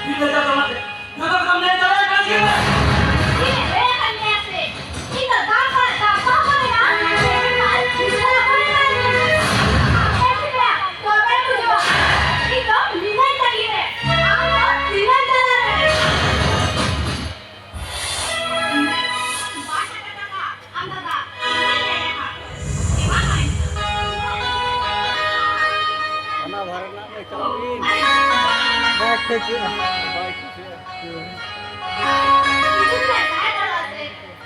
ᱛᱤᱱᱟᱹᱜ ᱴᱟᱠᱟ ᱮᱢᱟᱛᱮ? ᱡᱚᱛᱚ ᱠᱟᱛᱷᱟᱢ ᱞᱟᱹᱭ ᱫᱟᱲᱮᱭᱟᱜ ᱠᱟᱱᱟ ᱪᱮ? ᱤᱧ ᱞᱟᱹᱭ ᱟᱠᱟᱫ ᱢᱮᱭᱟ ᱥᱮ, ᱤᱧ ᱫᱚ ᱫᱟᱢ ᱠᱚ, ᱫᱟᱢ ᱠᱚ ᱢᱮᱱᱟᱜᱼᱟ᱾ ᱢᱮᱱᱠᱷᱟᱱ ᱵᱤᱥᱲᱤ ᱠᱚ ᱢᱮᱱᱟᱜᱼᱟ᱾ ᱟᱢ ᱮᱢ ᱞᱮᱭᱟ, ᱛᱚᱵᱮ ᱵᱩᱡᱷᱟᱹᱣᱟ᱾ ᱤᱧ ᱫᱚ ᱱᱤᱱᱟᱹᱜ ᱛᱟᱺᱜᱤ ᱨᱮ, ᱟᱢ ᱫᱚ ᱛᱤᱱᱟᱹᱜ ᱛᱟᱞᱟ ᱨᱮ? ᱵᱟᱨ ᱴᱟᱠᱟ ᱴᱟᱠᱟ, ᱟᱢ ᱫᱟᱫᱟ, ᱤᱧ ᱞᱟᱹᱭ ᱟᱢᱟ᱾ ᱮᱢᱟ ᱢᱟᱹᱧ᱾ ᱚᱱᱟ ᱵᱷᱟᱨᱟ ᱨᱮᱱᱟᱜ ᱫᱚ ᱪᱟᱞᱟᱜ ᱜᱮ᱾ ᱵᱟᱭ ᱴᱷᱤᱠᱚᱜᱼᱟ᱾ ᱵᱟᱭ ᱴᱷᱤᱠᱚᱜᱼᱟ᱾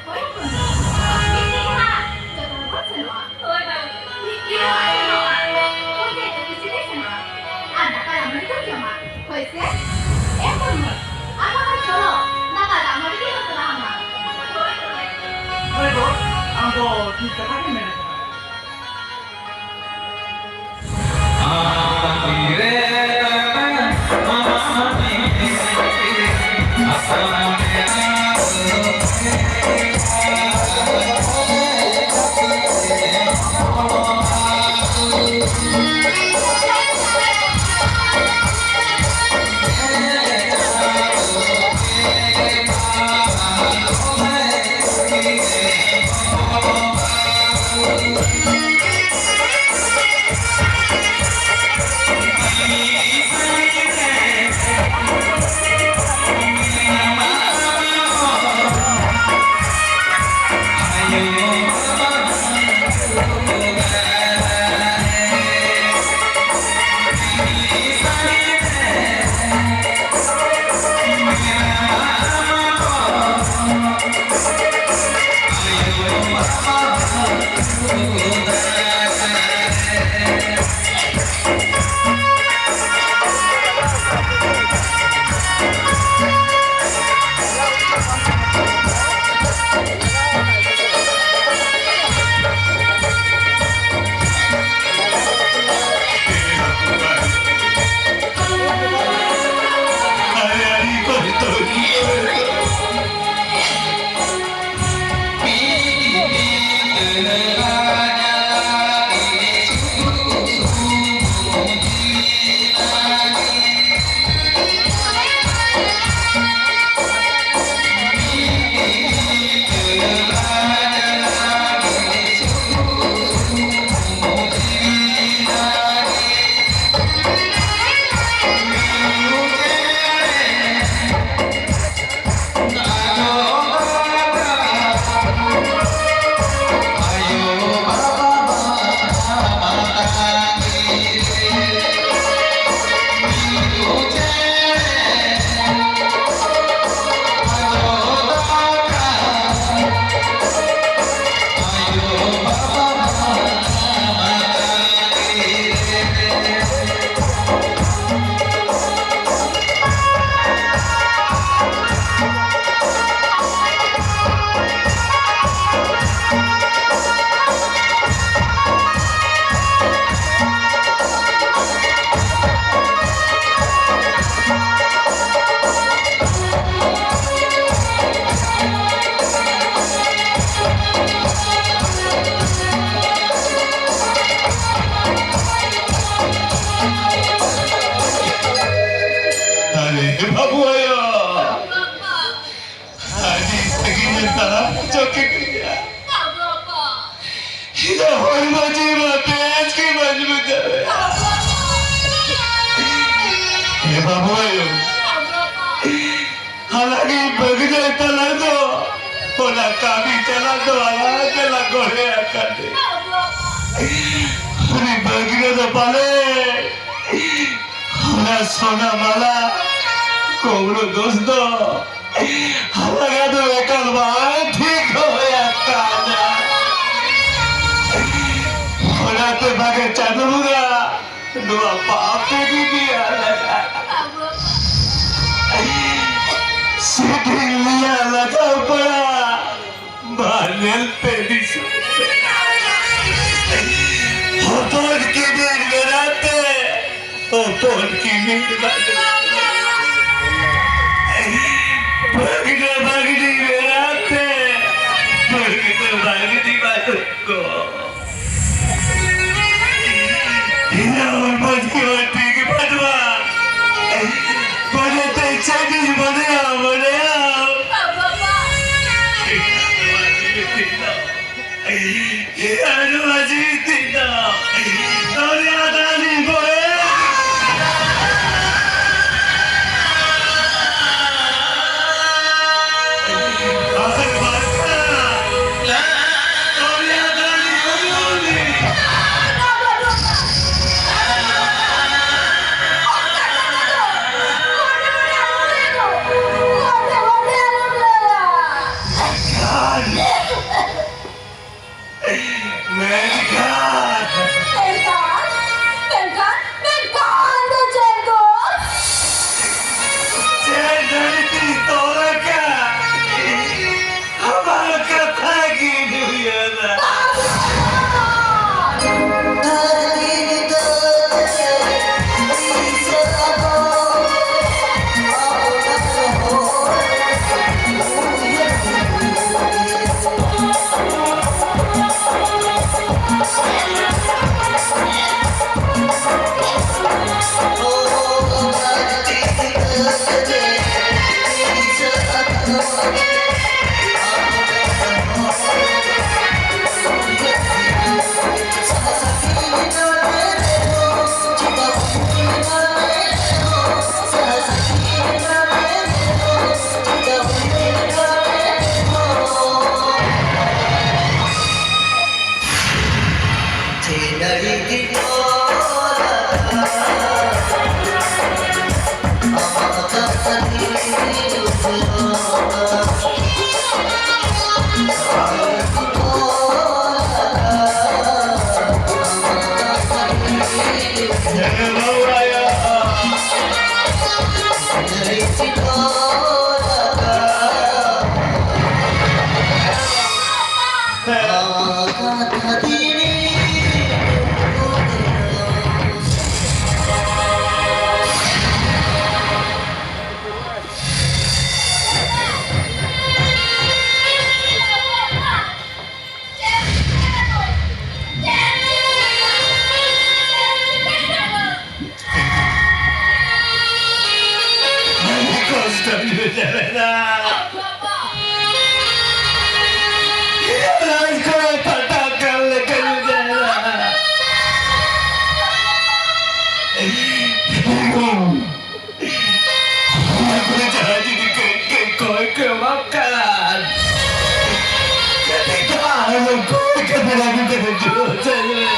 ᱦᱳᱭ ᱵᱟᱹᱵᱩ, ᱢᱤᱫ ᱫᱤᱱ ᱦᱟᱸᱜ ᱡᱚᱛᱚ ᱦᱚᱲ ᱵᱚᱱ ᱥᱮᱱᱚᱜᱼᱟ᱾ ᱦᱳᱭ ᱵᱟᱹᱵᱩ, ᱢᱤᱫ ᱫᱤᱱ ᱦᱟᱸᱜ ᱥᱮᱱᱚᱜᱼᱟ᱾ ᱚᱱᱛᱮ ᱫᱚ ᱵᱮᱥᱤ ᱞᱮ ᱥᱮᱱᱚᱜᱼᱟ᱾ ᱟᱨ ᱫᱟᱠᱟ ᱫᱟᱜ ᱢᱟᱹᱰᱤ ᱠᱚ ᱡᱚᱢᱟ᱾ ᱦᱳᱭ ᱥᱮ? ᱮ ᱵᱟᱹᱵᱩ, ᱟᱢ ᱦᱚᱸ ᱪᱚᱞᱚ, ᱫᱟᱠᱟ ᱫᱟᱜ ᱢᱟᱹᱰᱤ ᱜᱮ ᱡᱚᱛᱚ ᱞᱟᱦᱟ ᱢᱟ᱾ ᱦᱳᱭ, ᱦᱳᱭ᱾ ᱦᱳᱭ ᱜᱚ, ᱟᱢ ᱫᱚ ᱴᱷᱤᱠ ᱠᱟᱛᱷᱟ ᱜᱮᱢ ᱢᱮᱱ ᱠᱟᱫᱟ᱾ ᱵᱟᱹᱵᱩ ᱟᱭᱳ, ᱟᱹᱰᱤ ᱥᱟᱺᱜᱤᱧ ᱮᱢ ᱛᱟᱲᱟᱢ ᱦᱚᱪᱚ ᱠᱮᱫᱤᱧᱟ᱾ ᱤᱧᱟᱹᱜ ᱦᱚᱲᱢᱚ ᱡᱤᱣᱤ ᱢᱟ ᱵᱮᱥ ᱜᱮ ᱵᱟᱹᱧ ᱵᱩᱡᱷᱟᱹᱣᱮᱫ᱾ ᱮ ᱵᱟᱹᱵᱩ ᱟᱭᱳ, ᱦᱟᱞᱟᱝᱤᱡ ᱵᱟᱹᱜᱽᱱᱟᱹ ᱛᱟᱞᱟ ᱫᱚ ᱚᱱᱟ ᱠᱟᱹᱢᱤ ᱪᱟᱞᱟᱜ ᱫᱚ ᱟᱞᱟᱝ ᱜᱮᱞᱟᱝ ᱜᱚᱲᱚ ᱟᱠᱟᱫᱮ᱾ ᱩᱱᱤ ᱵᱟᱹᱜᱽᱱᱟᱹ ᱫᱚ ᱯᱟᱞᱮ ᱚᱱᱟ ᱥᱚᱱᱟ ᱢᱟᱞᱟ ᱠᱩᱢᱵᱽᱲᱩ ᱫᱳᱥ ᱫᱚ ᱟᱞᱟᱝᱟᱜ ᱫᱚ ᱮᱠᱟᱞ ᱵᱟᱝ ᱴᱷᱤᱠ ᱦᱩᱭ ᱟᱠᱟᱱᱟ᱾ ᱚᱱᱟᱛᱮ ᱵᱷᱟᱜᱮ ᱪᱟᱸᱫᱳ ᱵᱚᱸᱜᱟ ᱱᱚᱣᱟ ᱯᱟᱯ ᱮ ᱜᱤᱰᱤ ᱟᱞᱟᱝᱟ᱾ ᱥᱮᱫᱤᱱ ᱞᱮᱭᱟ ᱞᱟᱜᱟᱣ ᱯᱟᱲᱟ ᱢᱟ ᱧᱮᱞ ᱯᱮ ᱫᱤᱥᱚᱢ ᱯᱮ᱾ ᱦᱚᱯᱚᱱ ᱠᱤᱢᱤᱱ ᱢᱮᱱᱟᱜ ᱛᱮ, ᱦᱚᱯᱚᱱ ᱠᱤᱢᱤᱱ ᱵᱟᱹᱱᱩᱜ᱾ ᱵᱟᱹᱜᱽᱱᱟᱹ ᱵᱟᱹᱜᱽᱱᱤ ᱢᱮᱱᱟᱜ ᱛᱮ, ᱵᱟᱹᱜᱽᱱᱟᱹ ᱵᱟᱹᱜᱽᱱᱤ ᱵᱟᱹᱱᱩᱜ ᱠᱚ᱾ ᱤᱧᱟᱹᱜ ᱦᱚᱲᱢᱚ ᱡᱤᱣᱤ ᱦᱚᱸ ᱴᱷᱤᱠ ᱵᱟᱹᱱᱩᱜᱼᱟ᱾ ᱢᱚᱱᱮᱛᱮ ᱪᱮᱫ ᱤᱧ ᱢᱚᱱᱮᱭᱟ, ᱢᱚᱱᱮᱭᱟ? ᱤᱧᱟᱹᱜ ᱱᱚᱣᱟ ᱡᱤᱣᱤ ᱛᱤᱧ ᱫᱚ ᱫᱚᱨᱭᱟ ᱫᱟᱜ ᱨᱤᱧ ᱵᱚᱦᱮᱞ᱾ ᱟᱹᱰᱤ ᱠᱚᱥᱴᱚᱧ ᱵᱩᱡᱷᱟᱹᱣᱮᱫᱟ᱾ ᱤᱧᱟᱹᱜ ᱞᱟᱡ ᱠᱚᱨᱮ ᱯᱷᱟᱴᱟᱜ ᱠᱟᱱ ᱞᱮᱠᱟᱧ ᱵᱩᱡᱷᱟᱹᱣᱮᱫᱟ᱾ ᱚᱱᱟ ᱠᱚᱨᱮ ᱡᱟᱦᱟᱸᱭ ᱡᱩᱫᱤ ᱠᱟᱹᱡ ᱠᱟᱹᱡ ᱠᱚᱭ ᱠᱚ ᱮᱢᱟᱢ ᱠᱷᱟᱱ, ᱠᱟᱹᱴᱤᱡ ᱫᱚ ᱟᱨᱦᱚᱸ ᱠᱚᱭ ᱠᱟᱛᱮ ᱟᱹᱜᱩ ᱠᱟᱛᱮ ᱡᱚᱢ ᱦᱚᱪᱚᱧ ᱢᱮ᱾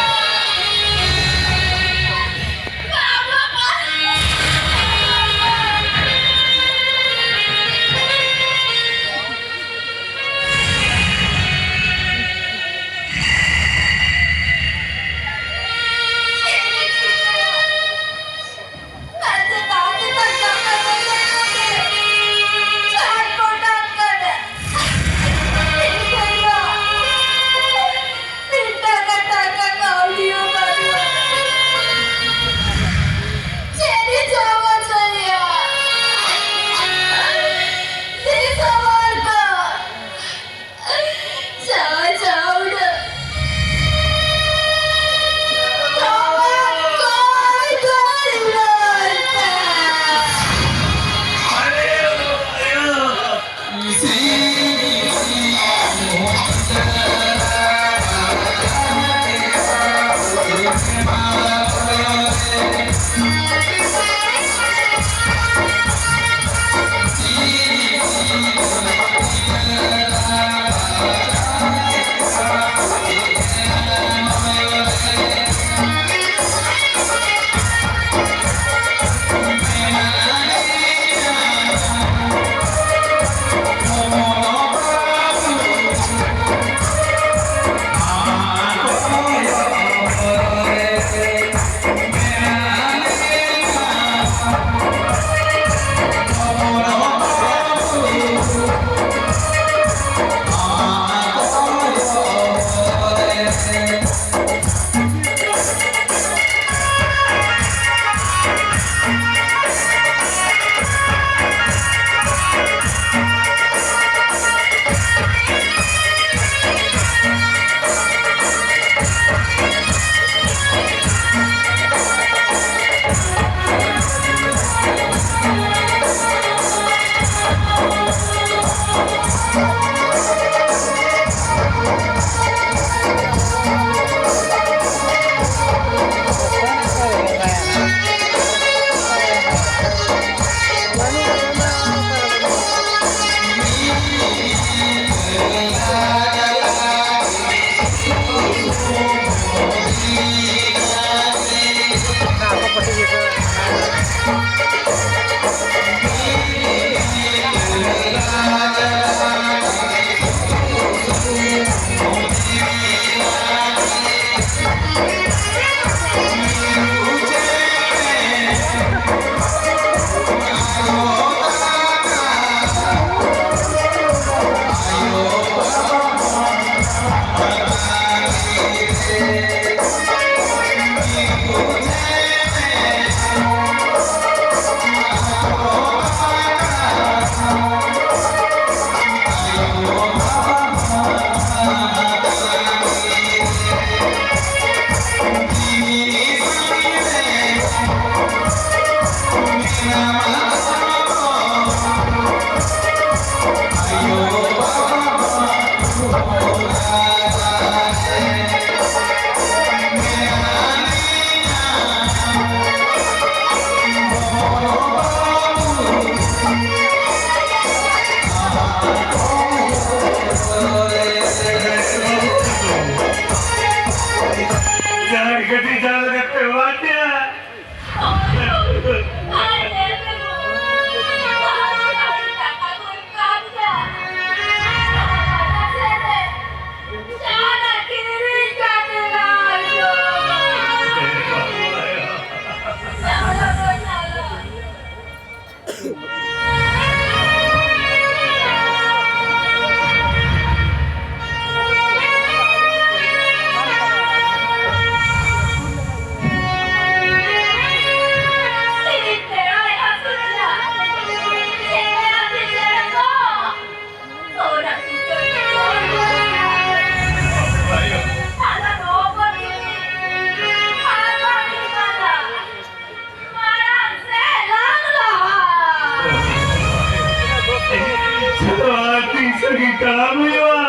ᱠᱟᱨᱟᱢ ᱦᱩᱭᱩᱜᱼᱟ᱾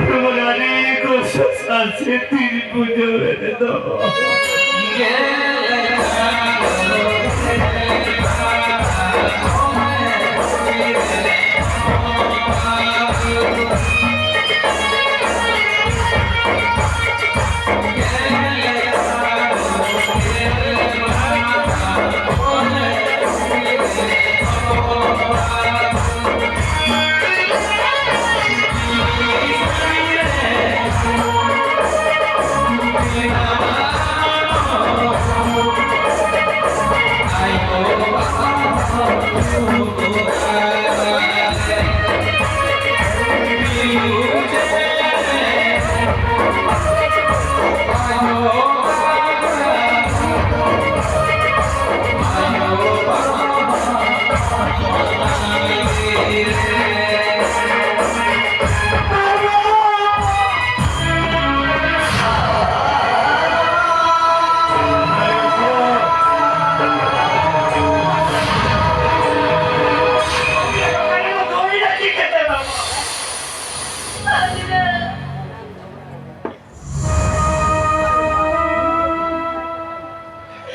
ᱱᱚᱣᱟ ᱟᱹᱰᱤ ᱠᱚᱥᱴᱚ ᱥᱟᱥᱮᱛ ᱛᱤᱧ ᱵᱩᱡᱷᱟᱹᱣᱮᱫ ᱫᱚ᱾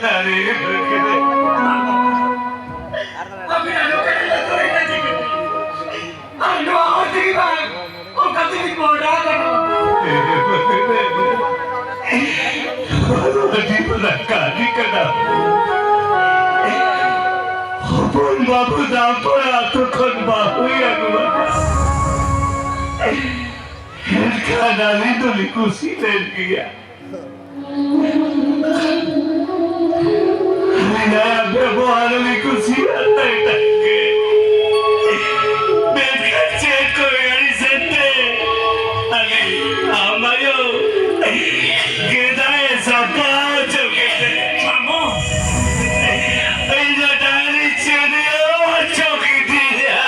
ᱟᱨᱮ ᱵᱟᱹᱜᱤ ᱨᱮ᱾ ᱟᱹᱵᱤᱱᱟᱜ ᱱᱚᱝᱠᱟᱱ ᱞᱟᱹᱠᱛᱤ ᱨᱮ ᱪᱮᱫ? ᱟᱨ ᱱᱚᱣᱟ ᱦᱚᱸ ᱛᱮᱜᱮ ᱵᱟᱝ, ᱚᱱᱠᱟ ᱛᱮᱜᱮ ᱢᱚᱦᱰᱟ ᱟᱠᱟᱱᱟ᱾ ᱟᱹᱰᱤ ᱢᱟᱨᱟᱝ ᱠᱟᱹᱢᱤ ᱠᱟᱱᱟ᱾ ᱦᱚᱯᱚᱱ ᱵᱟᱹᱵᱩ ᱫᱟᱢᱯᱟᱲᱟ ᱟᱹᱛᱩ ᱠᱷᱚᱱ ᱵᱟᱹᱦᱩᱭ ᱟᱹᱜᱩ ᱟᱠᱟᱫ᱾ ᱢᱮᱱᱠᱷᱟᱱ ᱟᱹᱞᱤᱧ ᱫᱚᱞᱤᱧ ᱠᱩᱥᱤ ᱞᱮᱱ ᱜᱮᱭᱟ᱾ ᱟᱹᱞᱤᱧ ᱟᱭᱟᱜ ᱵᱮᱵᱚᱦᱟᱨ ᱞᱤᱧ ᱠᱩᱥᱤᱭᱟᱜ ᱛᱟᱭ ᱛᱟᱦᱮᱸᱫ ᱜᱮ᱾ ᱢᱮᱱᱠᱷᱟᱱ ᱪᱮᱫ ᱠᱚ ᱟᱹᱲᱤᱥ ᱮᱱᱛᱮ ᱟᱹᱞᱤᱧ ᱟᱢ ᱟᱭᱳ ᱜᱮᱸᱫᱟᱜ ᱮ ᱥᱟᱯᱷᱟ ᱦᱚᱪᱚ ᱠᱮᱫ ᱢᱟᱢᱚ᱾ ᱤᱧ ᱫᱚ ᱰᱟᱝᱨᱤ ᱪᱷᱟᱹᱱᱤ ᱦᱚᱪᱚ ᱠᱮᱫᱮᱭᱟ᱾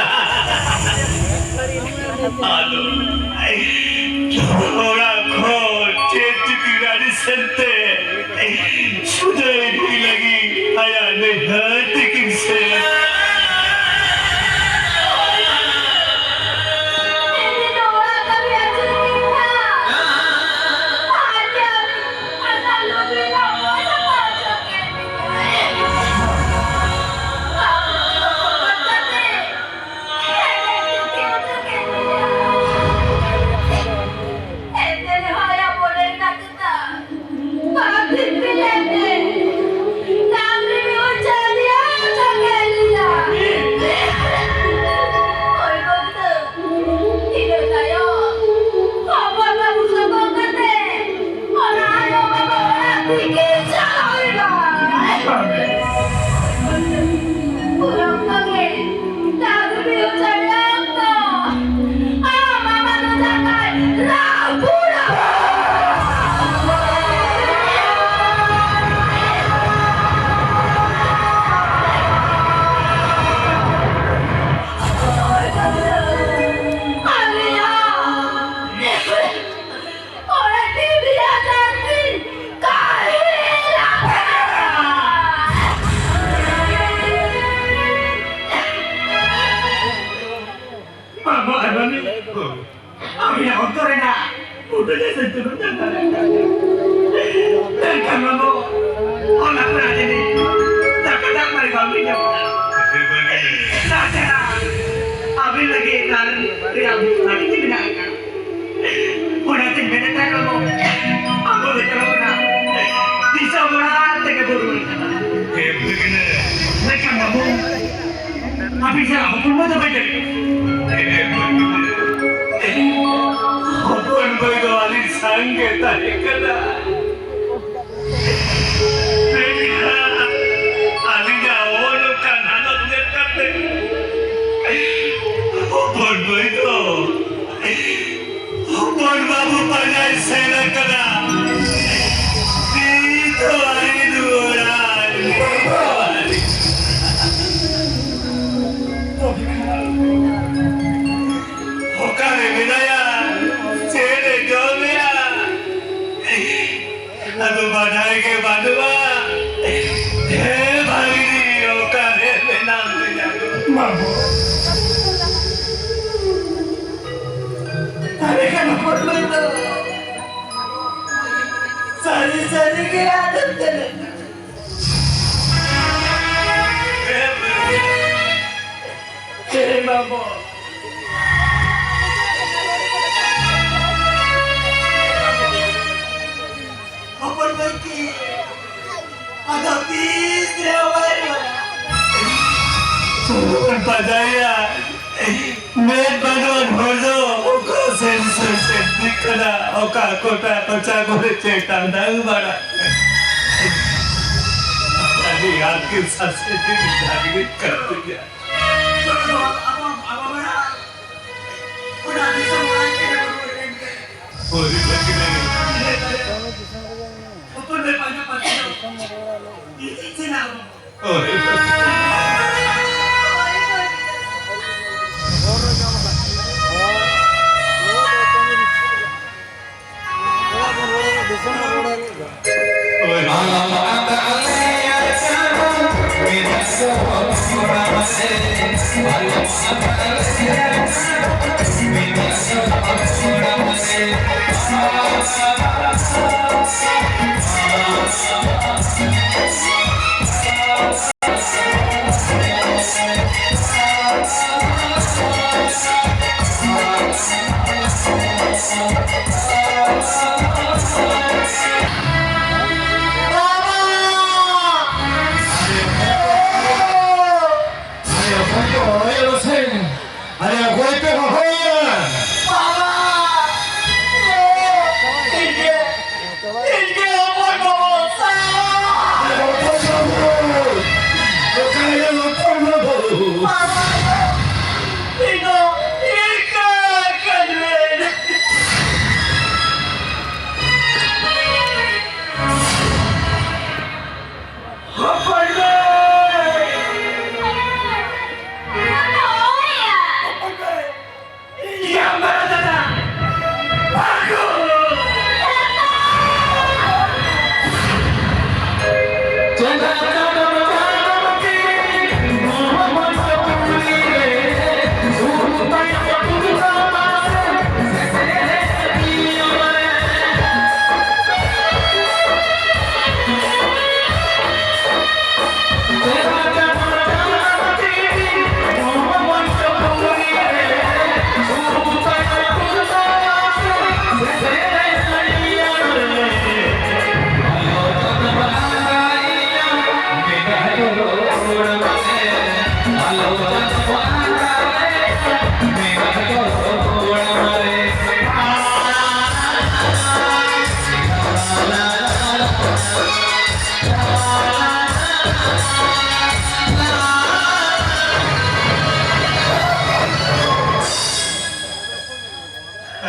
ᱟᱫᱚ ᱚᱲᱟᱜ ᱠᱷᱚᱱ ᱪᱮᱫ ᱪᱤᱠᱟᱹ ᱟᱹᱲᱤᱥ ᱮᱱᱛᱮ ᱥᱩᱫᱷᱟᱹ ᱤᱫᱤ ᱞᱟᱹᱜᱤᱫ ᱟᱭᱟᱜ ᱱᱟᱹᱭᱦᱟᱹᱨ ᱛᱤᱠᱤᱱ ᱥᱮᱫ᱾ ᱤᱧᱟᱹᱜ ᱦᱚᱴᱚᱜ ᱨᱮᱱᱟᱜ ᱩᱰᱟᱹᱱ ᱮ ᱥᱮᱱ ᱛᱩᱞᱩᱡ ᱫᱟᱲᱮᱭᱟᱜ ᱠᱟᱱᱟ᱾ ᱢᱮᱱᱠᱷᱟᱱ ᱵᱟᱹᱵᱩ, ᱚᱱᱟ ᱠᱷᱚᱱᱟᱜ ᱡᱟᱹᱱᱤᱡ ᱫᱟᱠᱟ ᱫᱟᱜ ᱢᱟᱹᱲᱤ ᱵᱟᱝ ᱵᱤᱱ ᱧᱟᱢᱟ᱾ ᱛᱟᱪᱷᱟᱲᱟ ᱟᱹᱵᱤᱱ ᱞᱟᱹᱜᱤᱫ ᱨᱟᱱ ᱨᱮᱭᱟᱜ ᱵᱮᱵᱚᱥᱛᱷᱟ ᱜᱮ ᱢᱮᱱᱟᱜ ᱟᱠᱟᱫ᱾ ᱚᱱᱟᱛᱮ ᱢᱮᱱᱮᱫ ᱛᱟᱦᱮᱸ ᱵᱟᱹᱵᱩ, ᱟᱵᱚ ᱫᱚ ᱪᱟᱞᱟᱣ ᱠᱟᱱᱟ ᱫᱤᱥᱚᱢ ᱚᱲᱟᱜ ᱛᱮᱜᱮ ᱵᱚ ᱨᱩᱣᱟᱹᱲ ᱠᱟᱱᱟ᱾ ᱢᱮᱱᱠᱷᱟᱱ ᱵᱟᱹᱵᱩ, ᱟᱹᱵᱤᱱ ᱥᱟᱞᱟᱜ ᱦᱚᱯᱚᱱ ᱢᱟ ᱫᱚ ᱵᱟᱭ ᱫᱟᱲᱮᱭᱟᱜ᱾ ᱦᱚᱯᱚᱱ ᱵᱟᱹᱭ ᱫᱚ ᱟᱹᱞᱤᱧ ᱥᱟᱝ ᱜᱮ ᱛᱟᱦᱮᱸ ᱠᱟᱱᱟ᱾ ᱢᱮᱱᱠᱷᱟᱱ ᱟᱹᱞᱤᱧᱟᱜ ᱦᱚᱸ ᱱᱚᱝᱠᱟᱱ ᱦᱟᱞᱚᱛ ᱧᱮᱞ ᱠᱟᱛᱮ ᱦᱚᱯᱚᱱ ᱵᱟᱹᱭ ᱫᱚ ᱦᱚᱯᱚᱱ ᱵᱟᱹᱵᱩ ᱯᱟᱸᱡᱟᱭ ᱥᱮᱱ ᱟᱠᱟᱱᱟ᱾ ᱱᱤᱛ ᱦᱚᱸ ᱟᱹᱣᱨᱤ ᱨᱩᱣᱟᱹᱲᱟ᱾ ᱱᱤᱛ ᱦᱚᱸ ᱟᱹᱣᱨᱤ᱾ ᱚᱠᱟᱨᱮ ᱢᱮᱱᱟᱭᱟ? ᱪᱮᱫ ᱮ ᱡᱚᱢᱮᱜᱼᱟ? ᱟᱫᱚ ᱵᱟᱰᱟᱭ ᱜᱮ ᱵᱟᱹᱱᱩᱜᱼᱟ᱾ ᱦᱮ ᱵᱷᱟᱜᱤᱱᱤ, ᱚᱠᱟᱨᱮ ᱢᱮᱱᱟᱢ ᱛᱤᱧᱟ? ᱵᱟᱹᱵᱩ, ᱛᱟᱦᱞᱮ ᱠᱷᱟᱱ ᱦᱚᱯᱚᱱ ᱢᱟᱹᱭ ᱫᱚ ᱥᱟᱹᱨᱤ ᱥᱟᱹᱨᱤ ᱜᱮ ᱟᱫ ᱮᱱᱟ᱾ ᱦᱮ ᱵᱟᱹᱵᱩ᱾ ᱦᱚᱯᱚᱱ ᱢᱟᱹᱭ ᱠᱤ ᱟᱫᱚ ᱛᱤᱥ ᱨᱮᱦᱚᱸ ᱵᱟᱭ ᱨᱩᱣᱟᱹᱲᱟ᱾ ᱵᱚᱱ ᱯᱟᱸᱡᱟᱭᱟ᱾ ᱢᱮᱫ ᱵᱟᱹᱱᱩᱜ ᱦᱚᱲ ᱫᱚ ᱚᱠᱟ ᱥᱮᱱ ᱥᱮᱱ ᱥᱮᱱ ᱠᱟᱱᱟ, ᱚᱠᱟ ᱠᱚᱴᱟ ᱠᱚᱪᱟ ᱠᱚᱨᱮ ᱪᱮ ᱴᱟᱸᱰᱟᱝ ᱵᱟᱲᱟ᱾ ᱟᱹᱰᱤ ᱟᱸᱴ ᱜᱮ ᱥᱟᱥᱮᱛ ᱜᱮ ᱰᱟᱝᱨᱤ ᱠᱟᱱ ᱛᱤᱧᱟ᱾ ᱚᱱᱟ ᱫᱤᱥᱚᱢ ᱚᱲᱟᱜ ᱛᱮ ᱨᱩᱣᱟᱹᱲ ᱞᱮᱱ ᱜᱮ᱾ ᱦᱳᱭ, ᱞᱟᱹᱠᱤ ᱞᱟᱹᱜᱤᱫ᱾ ᱦᱚᱯᱚᱱ ᱫᱚ ᱯᱟᱸᱡᱟ ᱯᱟᱸᱡᱟ ᱫᱚ ᱤᱧᱤᱧ ᱥᱮᱱᱟ᱾ ᱦᱳᱭ᱾ ᱟᱨᱮ, ᱚᱠᱚᱭ ᱯᱮ ᱦᱚᱦᱚᱭᱟ? ᱵᱟᱵᱟ! ᱤᱧ ᱜᱮ, ᱤᱧ ᱜᱮ ᱦᱚᱯᱚᱱ ᱵᱟᱹᱵᱩ! ᱟᱨᱮ, ᱦᱚᱯᱚᱱ ᱵᱟᱹᱵᱩ! ᱚᱠᱟᱨᱮ ᱦᱚᱯᱚᱱ ᱵᱟᱹᱵᱩ? ᱵᱟᱵᱟ! ᱤᱧ ᱫᱚ ᱤᱧ ᱜᱮ ᱠᱟᱹᱱᱟᱹᱧ! ᱦᱚᱯᱚᱱ ᱵᱟᱹᱵᱩ! ᱦᱚᱯᱚᱱ ᱵᱟᱹᱵᱩ!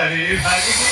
ᱟᱹᱰᱤ ᱵᱷᱟᱹᱜᱤ ᱜᱮ᱾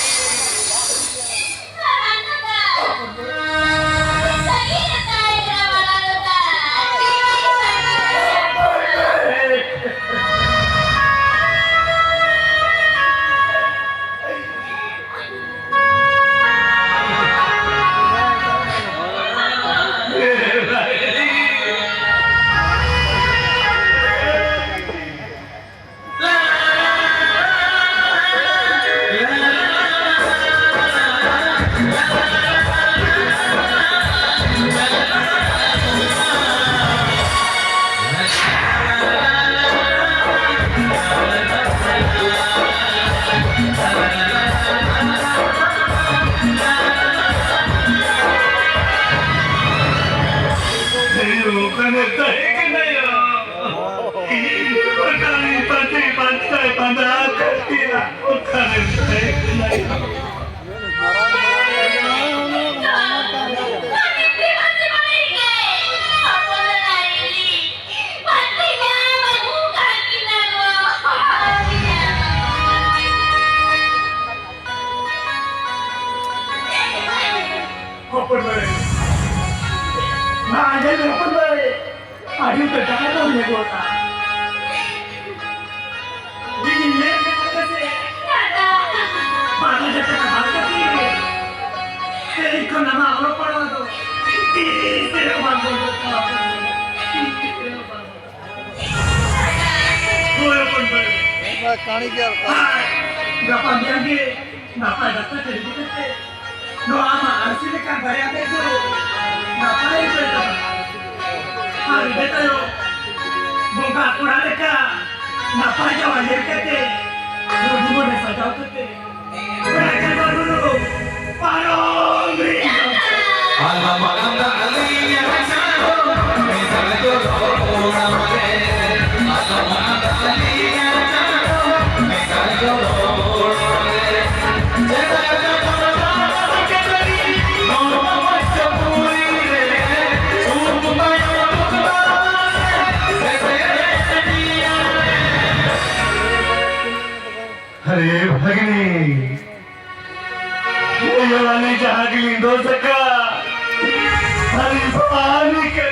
ᱠᱟᱹᱦᱱᱤ ᱜᱮ ᱟᱨ ᱟᱨ ᱜᱟᱯᱟ ᱢᱮᱭᱟᱝ ᱜᱮ ᱱᱟᱯᱟᱭ ᱰᱟᱠᱛᱟᱨ ᱴᱷᱮᱱ ᱤᱫᱤ ᱠᱟᱛᱮ ᱱᱚᱣᱟ ᱟᱢᱟᱜ ᱟᱹᱨᱥᱤ ᱞᱮᱠᱟᱱ ᱵᱟᱨᱭᱟ ᱢᱮᱫ ᱫᱚ ᱱᱟᱯᱟᱭ ᱩᱛᱟᱹᱨ ᱛᱟᱢᱟ᱾ ᱟᱨ ᱤᱱᱟᱹ ᱛᱟᱭᱚᱢ ᱵᱚᱸᱜᱟ ᱠᱚᱲᱟ ᱞᱮᱠᱟ ᱱᱟᱯᱟᱭ ᱡᱟᱶᱟᱭ ᱧᱮᱞ ᱠᱟᱛᱮ ᱱᱚᱣᱟ ᱡᱤᱵᱚᱱ ᱨᱮ ᱥᱟᱡᱟᱣ ᱠᱟᱛᱮ ᱚᱲᱟᱜ ᱪᱟᱸᱫᱟ ᱵᱩᱨᱩ ᱯᱟᱨᱚᱢ ᱨᱮ अरे भगिनी, ये वाली जहाँ की लिंदो सका, अरे पानी के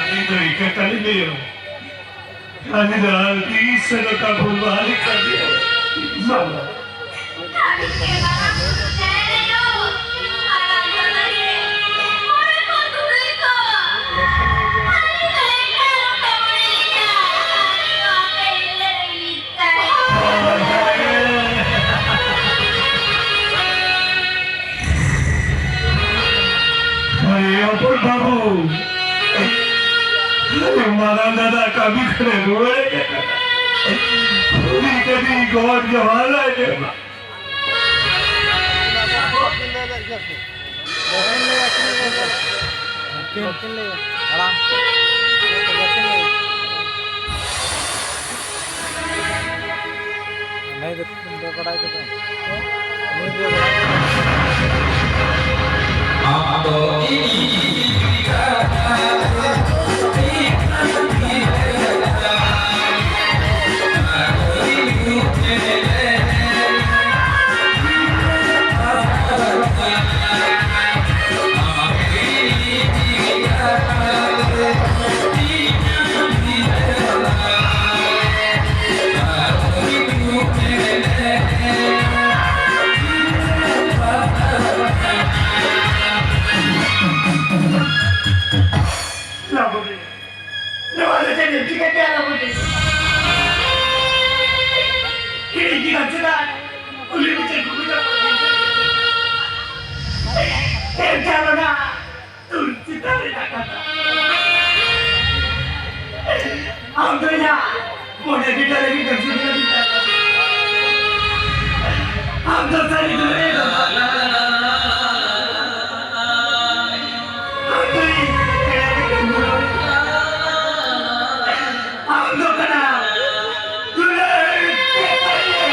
ᱟᱹᱞᱤᱧ ᱫᱚ ᱤᱠᱟᱹ ᱠᱟᱹᱞᱤᱧ ᱞᱟᱹᱭᱟ᱾ ᱟᱹᱞᱤᱧ ᱫᱚ ᱟᱨ ᱛᱤᱥ ᱦᱚᱸ ᱱᱚᱝᱠᱟ ᱵᱷᱩᱞ ᱵᱟᱹᱞᱤᱧ ᱠᱟᱹᱢᱤᱭᱟ᱾ ᱢᱟ᱾ ᱟᱨᱮ ᱦᱚᱯᱚᱱ ᱵᱟᱹᱵᱩ, ᱟᱨᱮ ᱢᱟᱨᱟᱝ ᱫᱟᱫᱟ ᱠᱟᱹᱢᱤ ᱠᱷᱚᱱᱮ ᱨᱩᱣᱟᱹᱲ ᱦᱮᱡ ᱟᱠᱟᱱᱟ᱾ ᱩᱱᱤ ᱠᱟᱹᱴᱤᱡ ᱜᱚᱰ ᱡᱚᱦᱟᱨ ᱟᱭ ᱢᱮ᱾ ᱵᱟᱹᱠᱤᱱ ᱞᱟᱹᱭᱟ, ᱦᱟᱲᱟᱢ᱾ ᱵᱮ ᱵᱟᱲᱟᱭ ᱠᱮᱫᱟ? ᱱᱩᱭ ᱵᱮ ᱵᱟᱲᱟᱭ ᱠᱮᱫᱟ? ᱞᱟᱵᱚᱰᱤ, ᱱᱚᱣᱟ ᱫᱚ ᱪᱮᱫ ᱮᱢ ᱪᱤᱠᱟᱹ ᱠᱮᱫᱟ ᱞᱟᱵᱚᱰᱤ? ᱦᱤᱲᱤᱧ ᱠᱮᱫᱟᱢ ᱪᱮᱫᱟᱜ? ᱩᱱᱤ ᱢᱤᱫᱴᱮᱱ ᱠᱩᱠᱞᱤ ᱫᱚ ᱮᱢ ᱪᱟᱞᱟᱣ ᱞᱮᱱᱟ᱾ ᱛᱩᱞᱥᱤ ᱫᱟᱨᱮ ᱨᱮᱱᱟᱜ ᱠᱟᱛᱷᱟ᱾ ᱟᱢ ᱫᱚ ᱤᱧᱟᱜ ᱢᱚᱱᱮ ᱵᱷᱤᱛᱟᱹᱨ ᱨᱮᱜᱮ ᱜᱟᱹᱥᱩ ᱜᱮ ᱢᱮᱱᱟᱜ ᱠᱟᱫᱟ᱾ ᱟᱢ ᱫᱚ ᱥᱟᱹᱨᱤ ᱫᱩᱞᱟᱹᱲ ᱫᱚ ᱟᱢ ᱫᱚ ᱤᱧ ᱮᱲᱮ ᱜᱮ ᱫᱩᱞᱟᱹᱲ᱾ ᱟᱢ ᱫᱚ ᱠᱟᱱᱟ ᱫᱩᱞᱟᱹᱲ ᱵᱮᱯᱟᱨᱤ᱾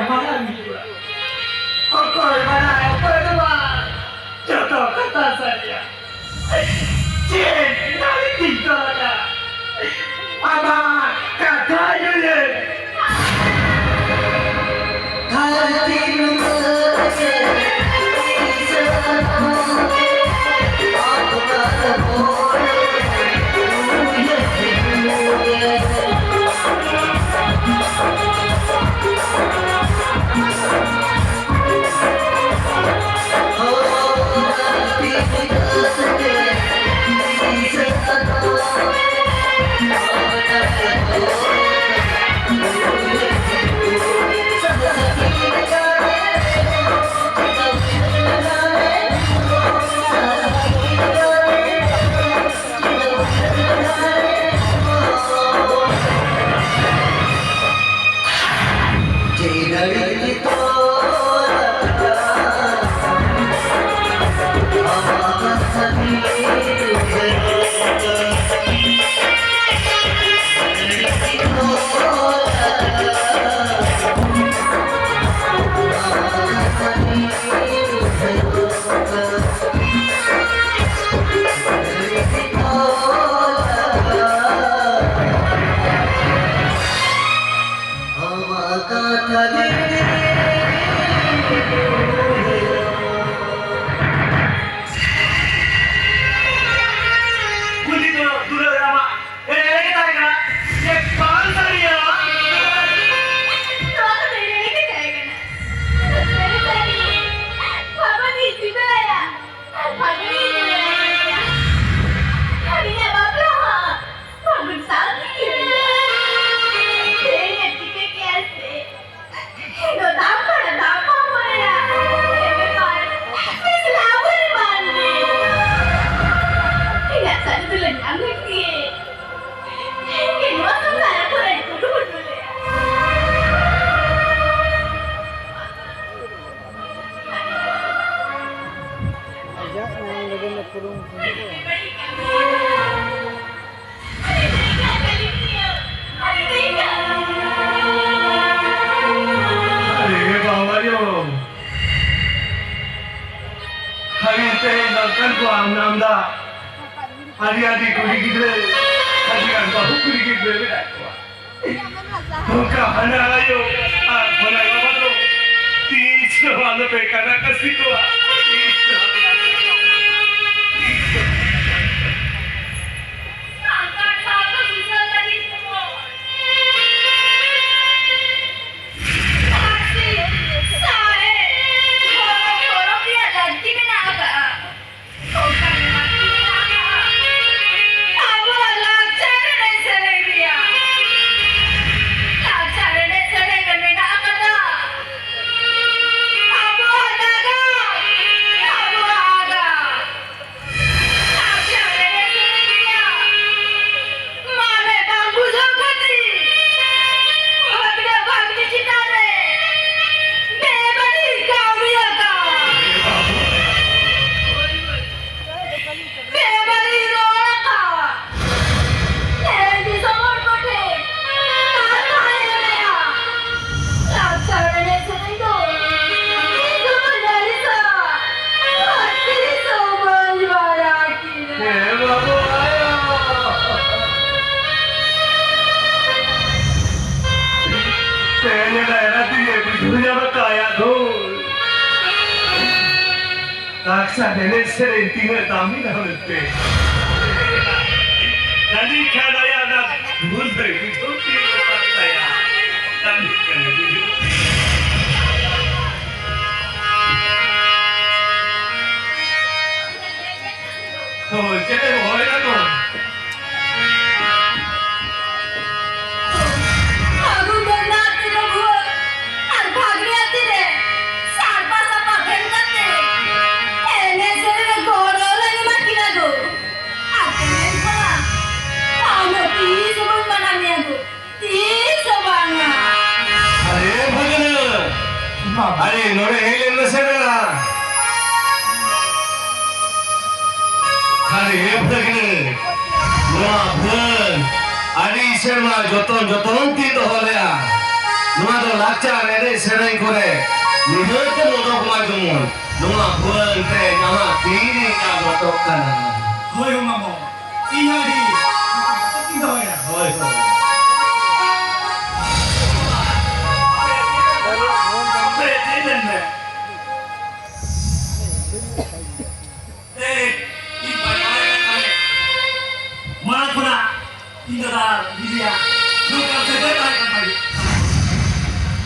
ᱢᱟᱲᱟᱝ ᱦᱤᱡᱩᱜᱼᱟ᱾ ᱚᱠᱚᱭ ᱵᱟᱲᱟᱭ, ᱚᱠᱚᱭ ᱫᱚ ᱵᱟᱝ, ᱡᱚᱛᱚ ᱠᱟᱛᱷᱟ ᱥᱟᱹᱨᱤᱭᱟ᱾ ᱪᱮᱫ ᱫᱟᱲᱮ ᱛᱤᱧ ᱛᱚᱞ ᱟᱠᱟᱫ? ᱟᱢᱟᱜ ᱠᱟᱛᱷᱟ ᱞᱟᱹᱭ᱾ ᱫᱷᱟᱹᱨᱛᱤ ᱨᱮ ᱠᱩᱞᱤ ᱫᱚ ᱫᱩᱞᱟᱹᱲ ᱟᱢᱟᱜ ᱮᱲᱮ ᱜᱮ ᱛᱟᱦᱮᱸ ᱠᱟᱱᱟ, ᱡᱮ ᱵᱟᱝ ᱥᱟᱹᱨᱤᱭᱟ᱾ ᱱᱚᱣᱟ ᱠᱚᱫᱚ ᱮᱲᱮ ᱜᱮ ᱛᱟᱦᱮᱸ ᱠᱟᱱᱟ᱾ ᱥᱟᱹᱨᱤ ᱥᱟᱹᱨᱤ, ᱵᱟᱵᱟ ᱫᱚᱧ ᱥᱤᱵᱤᱞᱟᱭᱟ᱾ ᱟᱨ ᱵᱷᱟᱜᱮ ᱜᱮᱧ ᱧᱮᱞ ᱠᱟᱫᱮᱭᱟ᱾ ᱟᱨ ᱤᱧᱟᱹᱜ ᱵᱟᱯᱞᱟ ᱦᱚᱸ ᱯᱷᱟᱹᱜᱩᱱ ᱥᱟᱶ ᱛᱮᱜᱮ ᱦᱩᱭᱩᱜᱼᱟ᱾ ᱛᱮᱦᱮᱧ ᱮ ᱴᱷᱤᱠᱟᱹ ᱠᱮᱜᱼᱟ ᱥᱮ? ᱤᱧ ᱫᱚ ᱫᱟᱢ ᱠᱷᱚᱱᱟᱜ ᱫᱟᱢ ᱵᱟᱝ ᱢᱚᱱᱮᱭᱟ᱾ ᱮ ᱵᱮᱯᱟᱨ, ᱵᱮᱥ ᱞᱟᱵᱷ ᱨᱮ ᱵᱟᱝ ᱜᱮ᱾ ᱤᱧᱟᱹᱜ ᱥᱟᱹᱨᱤ ᱫᱩᱞᱟᱹᱲ ᱧᱟᱢ ᱞᱟᱹᱜᱤᱫ ᱜᱮ᱾ ᱤᱧ ᱜᱮ ᱱᱚᱣᱟ ᱥᱚᱝᱥᱟᱨ ᱨᱮ ᱯᱩᱨᱟᱹᱧ ᱠᱩᱨᱩᱢᱩᱴᱩ ᱞᱮᱫᱟ᱾ ᱟᱡᱟᱜ ᱧᱟᱢ ᱞᱟᱹᱜᱤᱫ ᱮ ᱠᱩᱨᱩᱢᱩᱴᱩ ᱞᱮᱫᱟ᱾ ᱠᱚ ᱟᱢ ᱟᱢᱫᱟ᱾ ᱟᱹᱰᱤ ᱟᱹᱰᱤ ᱠᱩᱲᱤ ᱜᱤᱫᱽᱨᱟᱹ, ᱟᱹᱰᱤ ᱜᱟᱱ ᱵᱟᱹᱦᱩ ᱠᱩᱲᱤ ᱜᱤᱫᱽᱨᱟᱹ ᱢᱮᱱᱟᱜ ᱠᱚᱣᱟ᱾ ᱱᱚᱝᱠᱟ ᱦᱟᱱᱟ ᱟᱭᱳ ᱟᱨ ᱦᱟᱱᱟ ᱵᱟᱵᱟ ᱫᱚ ᱛᱤᱥ ᱦᱚᱸ ᱟᱞᱚᱯᱮ ᱠᱟᱱᱟ ᱠᱟᱹᱥᱤ ᱠᱚᱣᱟ᱾ ᱛᱤᱥ ᱦᱚᱸ ᱟᱞᱚᱯᱮ ᱠᱟᱱᱟ ᱠᱟᱹᱥᱤ ᱠᱚᱣᱟ᱾ ᱥᱟᱱᱛᱟᱲ ᱥᱟᱶᱛᱟ ᱥᱩᱥᱟᱹᱨ ᱞᱟᱹᱜᱤᱫ ᱛᱮᱫᱚ ᱯᱟᱹᱨᱥᱤ, ᱥᱟᱶᱦᱮᱫ, ᱫᱷᱚᱨᱚᱢ, ᱠᱚᱨᱚᱢ ᱨᱮᱭᱟᱜ ᱞᱟᱹᱠᱛᱤ ᱢᱮᱱᱟᱜ ᱟᱠᱟᱫᱼᱟ᱾ ᱚᱱᱠᱟᱱ ᱞᱟᱹᱠᱛᱤ ᱢᱮᱱᱟᱜ ᱟᱠᱟᱫᱼᱟ ᱟᱵᱚᱣᱟᱜ ᱞᱟᱠᱪᱟᱨ ᱮᱱᱮᱡ ᱥᱮᱨᱮᱧ ᱨᱮᱭᱟᱜ᱾ ᱞᱟᱠᱪᱟᱨ ᱮᱱᱮᱡ ᱥᱮᱨᱮᱧ ᱨᱮ ᱢᱮᱱᱟᱜ ᱟᱠᱟᱫᱟ ᱟᱵᱚᱣᱟᱜ ᱱᱟᱜᱟᱢ, ᱟᱵᱚᱣᱟᱜ ᱟᱜᱟᱢ᱾ ᱞᱟᱠᱪᱟᱨ ᱮᱱᱮᱡ ᱥᱮᱨᱮᱧ ᱨᱮᱭᱟᱜ ᱢᱟᱱᱮ ᱵᱟᱝ ᱵᱩᱡᱷᱟᱹᱣ ᱠᱷᱟᱹᱛᱤᱨ ᱵᱷᱟᱹᱜᱽᱱᱟᱹ ᱵᱷᱟᱹᱜᱽᱱᱤ ᱪᱮᱛᱟᱱ ᱨᱮ ᱵᱮᱵᱟᱹᱲᱤᱡ ᱠᱟᱹᱣᱰᱤ ᱟᱠᱟᱫ, ᱵᱮᱵᱟᱹᱲᱤᱡ ᱨᱚᱲ ᱟᱠᱟᱫ, ᱛᱮᱦᱮᱧ ᱫᱤᱥᱚᱢ ᱦᱚᱲ ᱠᱚᱴᱷᱮᱱ ᱠᱟᱛᱷᱟᱭ ᱮᱢᱮᱜᱼᱟ᱾ ᱞᱟᱠᱪᱟᱨ ᱮᱱᱮᱡ ᱥᱮᱨᱮᱧ ᱫᱚ ᱤᱧ ᱫᱚ ᱵᱟᱹᱧ ᱟᱹᱲᱤᱥᱟ, ᱟᱨ ᱛᱤᱥ ᱦᱚᱸ ᱵᱟᱹᱧ ᱵᱟᱲᱟ ᱠᱮᱫᱟ᱾ ᱦᱮᱸ ᱵᱟᱵᱩ ᱟᱭᱳ᱾ ᱛᱮᱦᱮᱧ ᱮᱱᱟ ᱮᱨᱟ ᱛᱤᱧ ᱵᱩᱡᱷᱟᱹᱣ ᱧᱟᱢ ᱟᱠᱟᱫ ᱟᱭᱟᱜ ᱫᱷᱩᱱ᱾ ᱞᱟᱠᱪᱟᱨ ᱮᱱᱮᱡ ᱥᱮᱨᱮᱧ ᱛᱤᱱᱟᱹᱜ ᱫᱟᱢᱤ ᱫᱟᱢᱤ ᱯᱮ᱾ ᱡᱟᱹᱱᱤᱡ ᱠᱷᱟᱱ ᱟᱭᱟᱜ ᱚᱱᱟ ᱵᱷᱩᱞ ᱫᱚᱭ ᱵᱩᱡᱷᱟᱹᱣ ᱛᱤᱭᱳᱜ ᱟᱠᱟᱫ ᱛᱟᱭᱟ᱾ ᱡᱟᱹᱱᱤᱡ ᱠᱷᱟᱱ ᱵᱩᱡᱷᱟᱹᱣ᱾ ᱦᱳᱭ, ᱪᱮᱫ ᱮᱢ ᱦᱚᱦᱚᱭᱮᱫᱟ ᱛᱚ? ᱟᱹᱜᱩ ᱫᱚᱨᱱᱟ ᱟᱛᱮ ᱨᱮ ᱵᱷᱩᱣᱟᱹᱝ ᱟᱨ ᱵᱷᱟᱜᱽᱱᱤ ᱟᱛᱮ ᱨᱮ ᱥᱟᱲᱯᱟ ᱥᱟᱯᱟ ᱛᱟᱦᱮᱱ ᱠᱟᱛᱮ ᱮᱱᱮᱡ ᱥᱮᱨᱮᱧ ᱨᱮ ᱜᱚᱲᱚ ᱞᱟᱹᱜᱤᱫ ᱢᱟ ᱠᱤᱱᱟ ᱜᱚ᱾ ᱟᱨ ᱠᱚ ᱢᱮᱱ ᱠᱟᱱᱟ, ᱟᱢ ᱫᱚ ᱛᱤᱥ ᱦᱚᱸ ᱵᱟᱹᱧ ᱢᱟᱱᱟ ᱢᱮᱭᱟ ᱜᱚ, ᱛᱤᱥ ᱦᱚᱸ ᱵᱟᱝᱟ᱾ ᱟᱨᱮ ᱵᱷᱟᱹᱜᱽᱱᱟᱹ, ᱟᱨᱮ ᱱᱚᱰᱮ ᱦᱮᱡ ᱞᱮᱱ ᱢᱮᱥᱮ ᱫᱟ᱾ ᱟᱨᱮ ᱵᱷᱟᱹᱜᱽᱱᱟᱹ, ᱱᱚᱣᱟ ᱵᱷᱟᱹᱞ ᱟᱹᱰᱤ ᱥᱮᱨᱢᱟ ᱡᱚᱛᱚᱱ ᱡᱚᱛᱚᱱ ᱛᱤᱧ ᱫᱚᱦᱚ ᱞᱮᱜᱼᱟ᱾ ᱱᱚᱣᱟ ᱫᱚ ᱞᱟᱠᱪᱟᱨ ᱮᱱᱮᱡ ᱥᱮᱨᱮᱧ ᱠᱚᱨᱮ ᱧᱤᱫᱟᱹ ᱛᱮ ᱢᱚᱫᱚᱠ ᱢᱟ ᱡᱮᱢᱚᱱ ᱱᱚᱣᱟ ᱯᱷᱩᱨᱟᱹᱱ ᱛᱮ ᱡᱟᱦᱟᱸ ᱛᱤᱨᱮ ᱧᱟᱢᱚᱜᱚᱜ ᱠᱟᱱᱟ᱾ ᱦᱳᱭ ᱦᱳ ᱢᱟᱢᱚ, ᱤᱧ ᱦᱚᱸ ᱟᱹᱰᱤ ᱠᱩᱥᱤᱧ ᱫᱚᱦᱚᱭᱟ᱾ ᱦᱳᱭ, ᱦᱳᱭ᱾ ᱟᱯᱮ ᱪᱮᱫ ᱞᱮᱱ ᱯᱮ? ᱮᱭ, ᱤᱧ ᱵᱟᱭ ᱵᱟᱲᱟᱭ ᱠᱟᱱ ᱛᱟᱦᱮᱸᱫ᱾ ᱢᱟᱲᱟᱝ ᱠᱷᱚᱱᱟᱜ ᱤᱧ ᱫᱟᱫᱟ ᱵᱤᱞᱤᱭᱟ ᱱᱚᱝᱠᱟ ᱥᱟᱹᱜᱟᱹᱭ ᱛᱟᱦᱮᱸ ᱠᱟᱱ ᱛᱟᱭᱟ᱾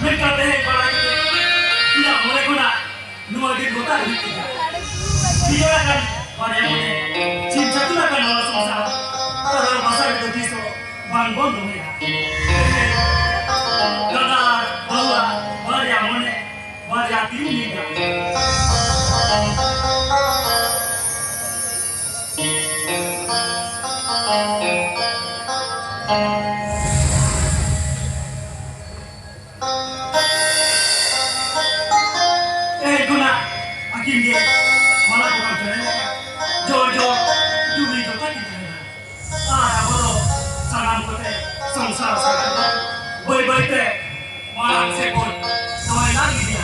ᱢᱮᱱᱠᱷᱟᱱ ᱛᱮᱦᱮᱧ ᱵᱟᱲᱟᱭ ᱠᱟᱛᱮ ᱤᱧᱟᱹᱜ ᱢᱚᱱᱮ ᱠᱷᱚᱱᱟᱜ ᱱᱚᱣᱟ ᱜᱮ ᱜᱚᱴᱟ ᱦᱩᱭᱩᱜ ᱛᱤᱧᱟ᱾ ᱵᱤᱞᱤᱭᱟ ᱠᱟᱱ ᱵᱟᱨᱭᱟ ᱢᱚᱱᱮ, ᱪᱤᱱ ᱪᱟᱹᱛᱩᱨ ᱟᱠᱟᱱ ᱱᱚᱣᱟ ᱥᱚᱝᱥᱟᱨ, ᱟᱨ ᱵᱟᱥᱟ ᱨᱮᱫᱚ ᱛᱤᱥ ᱦᱚᱸ ᱵᱟᱝ ᱵᱚᱱ ᱫᱚᱦᱚᱭᱟ᱾ ᱫᱟᱫᱟ ᱟᱨ ᱵᱟᱹᱦᱩᱣᱟᱜ ᱵᱟᱨᱭᱟ ᱢᱚᱱᱮ, ᱵᱟᱨᱭᱟ ᱛᱤᱨᱤ ᱢᱤᱫ ᱫᱷᱟᱣ᱾ ᱮ ᱜᱩᱱᱟ, ᱟᱹᱠᱤᱱ ᱜᱮ ᱢᱟᱞᱟ ᱠᱚ ᱵᱟᱝ ᱛᱟᱦᱮᱸ ᱞᱮᱱᱟ᱾ ᱡᱚᱲ ᱡᱚᱲ ᱡᱩᱜᱤ ᱡᱚᱛᱟ ᱠᱤᱱ ᱛᱟᱦᱮᱸ ᱞᱮᱱᱟ᱾ ᱟᱨ ᱟᱵᱚ ᱫᱚ ᱥᱟᱱᱟᱢ ᱠᱚᱛᱮ ᱥᱚᱝᱥᱟᱨ ᱥᱟᱜᱟᱲ ᱫᱚ ᱵᱟᱹᱭ ᱵᱟᱹᱭ ᱛᱮ ᱢᱟᱲᱟᱝ ᱥᱮᱫ ᱵᱚᱱ ᱰᱚᱭᱞᱟᱝ ᱤᱫᱤᱭᱟ᱾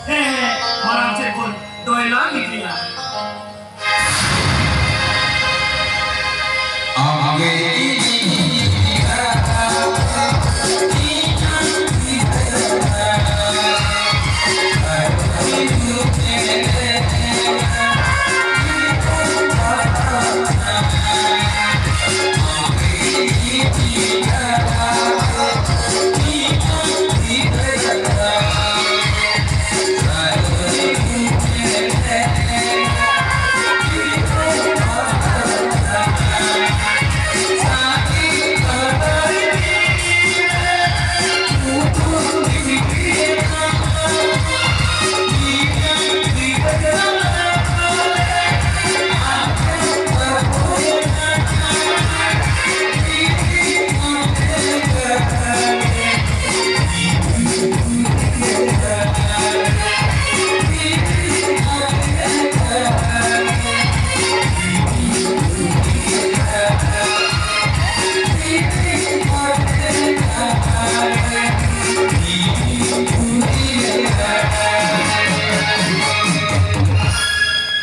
ᱦᱮᱸ, ᱦᱮᱸ, ᱢᱟᱲᱟᱝ ᱥᱮᱫ ᱵᱚᱱ ᱰᱚᱭᱞᱟᱝ ᱤᱫᱤᱭᱟ᱾ ᱟᱢᱜᱮ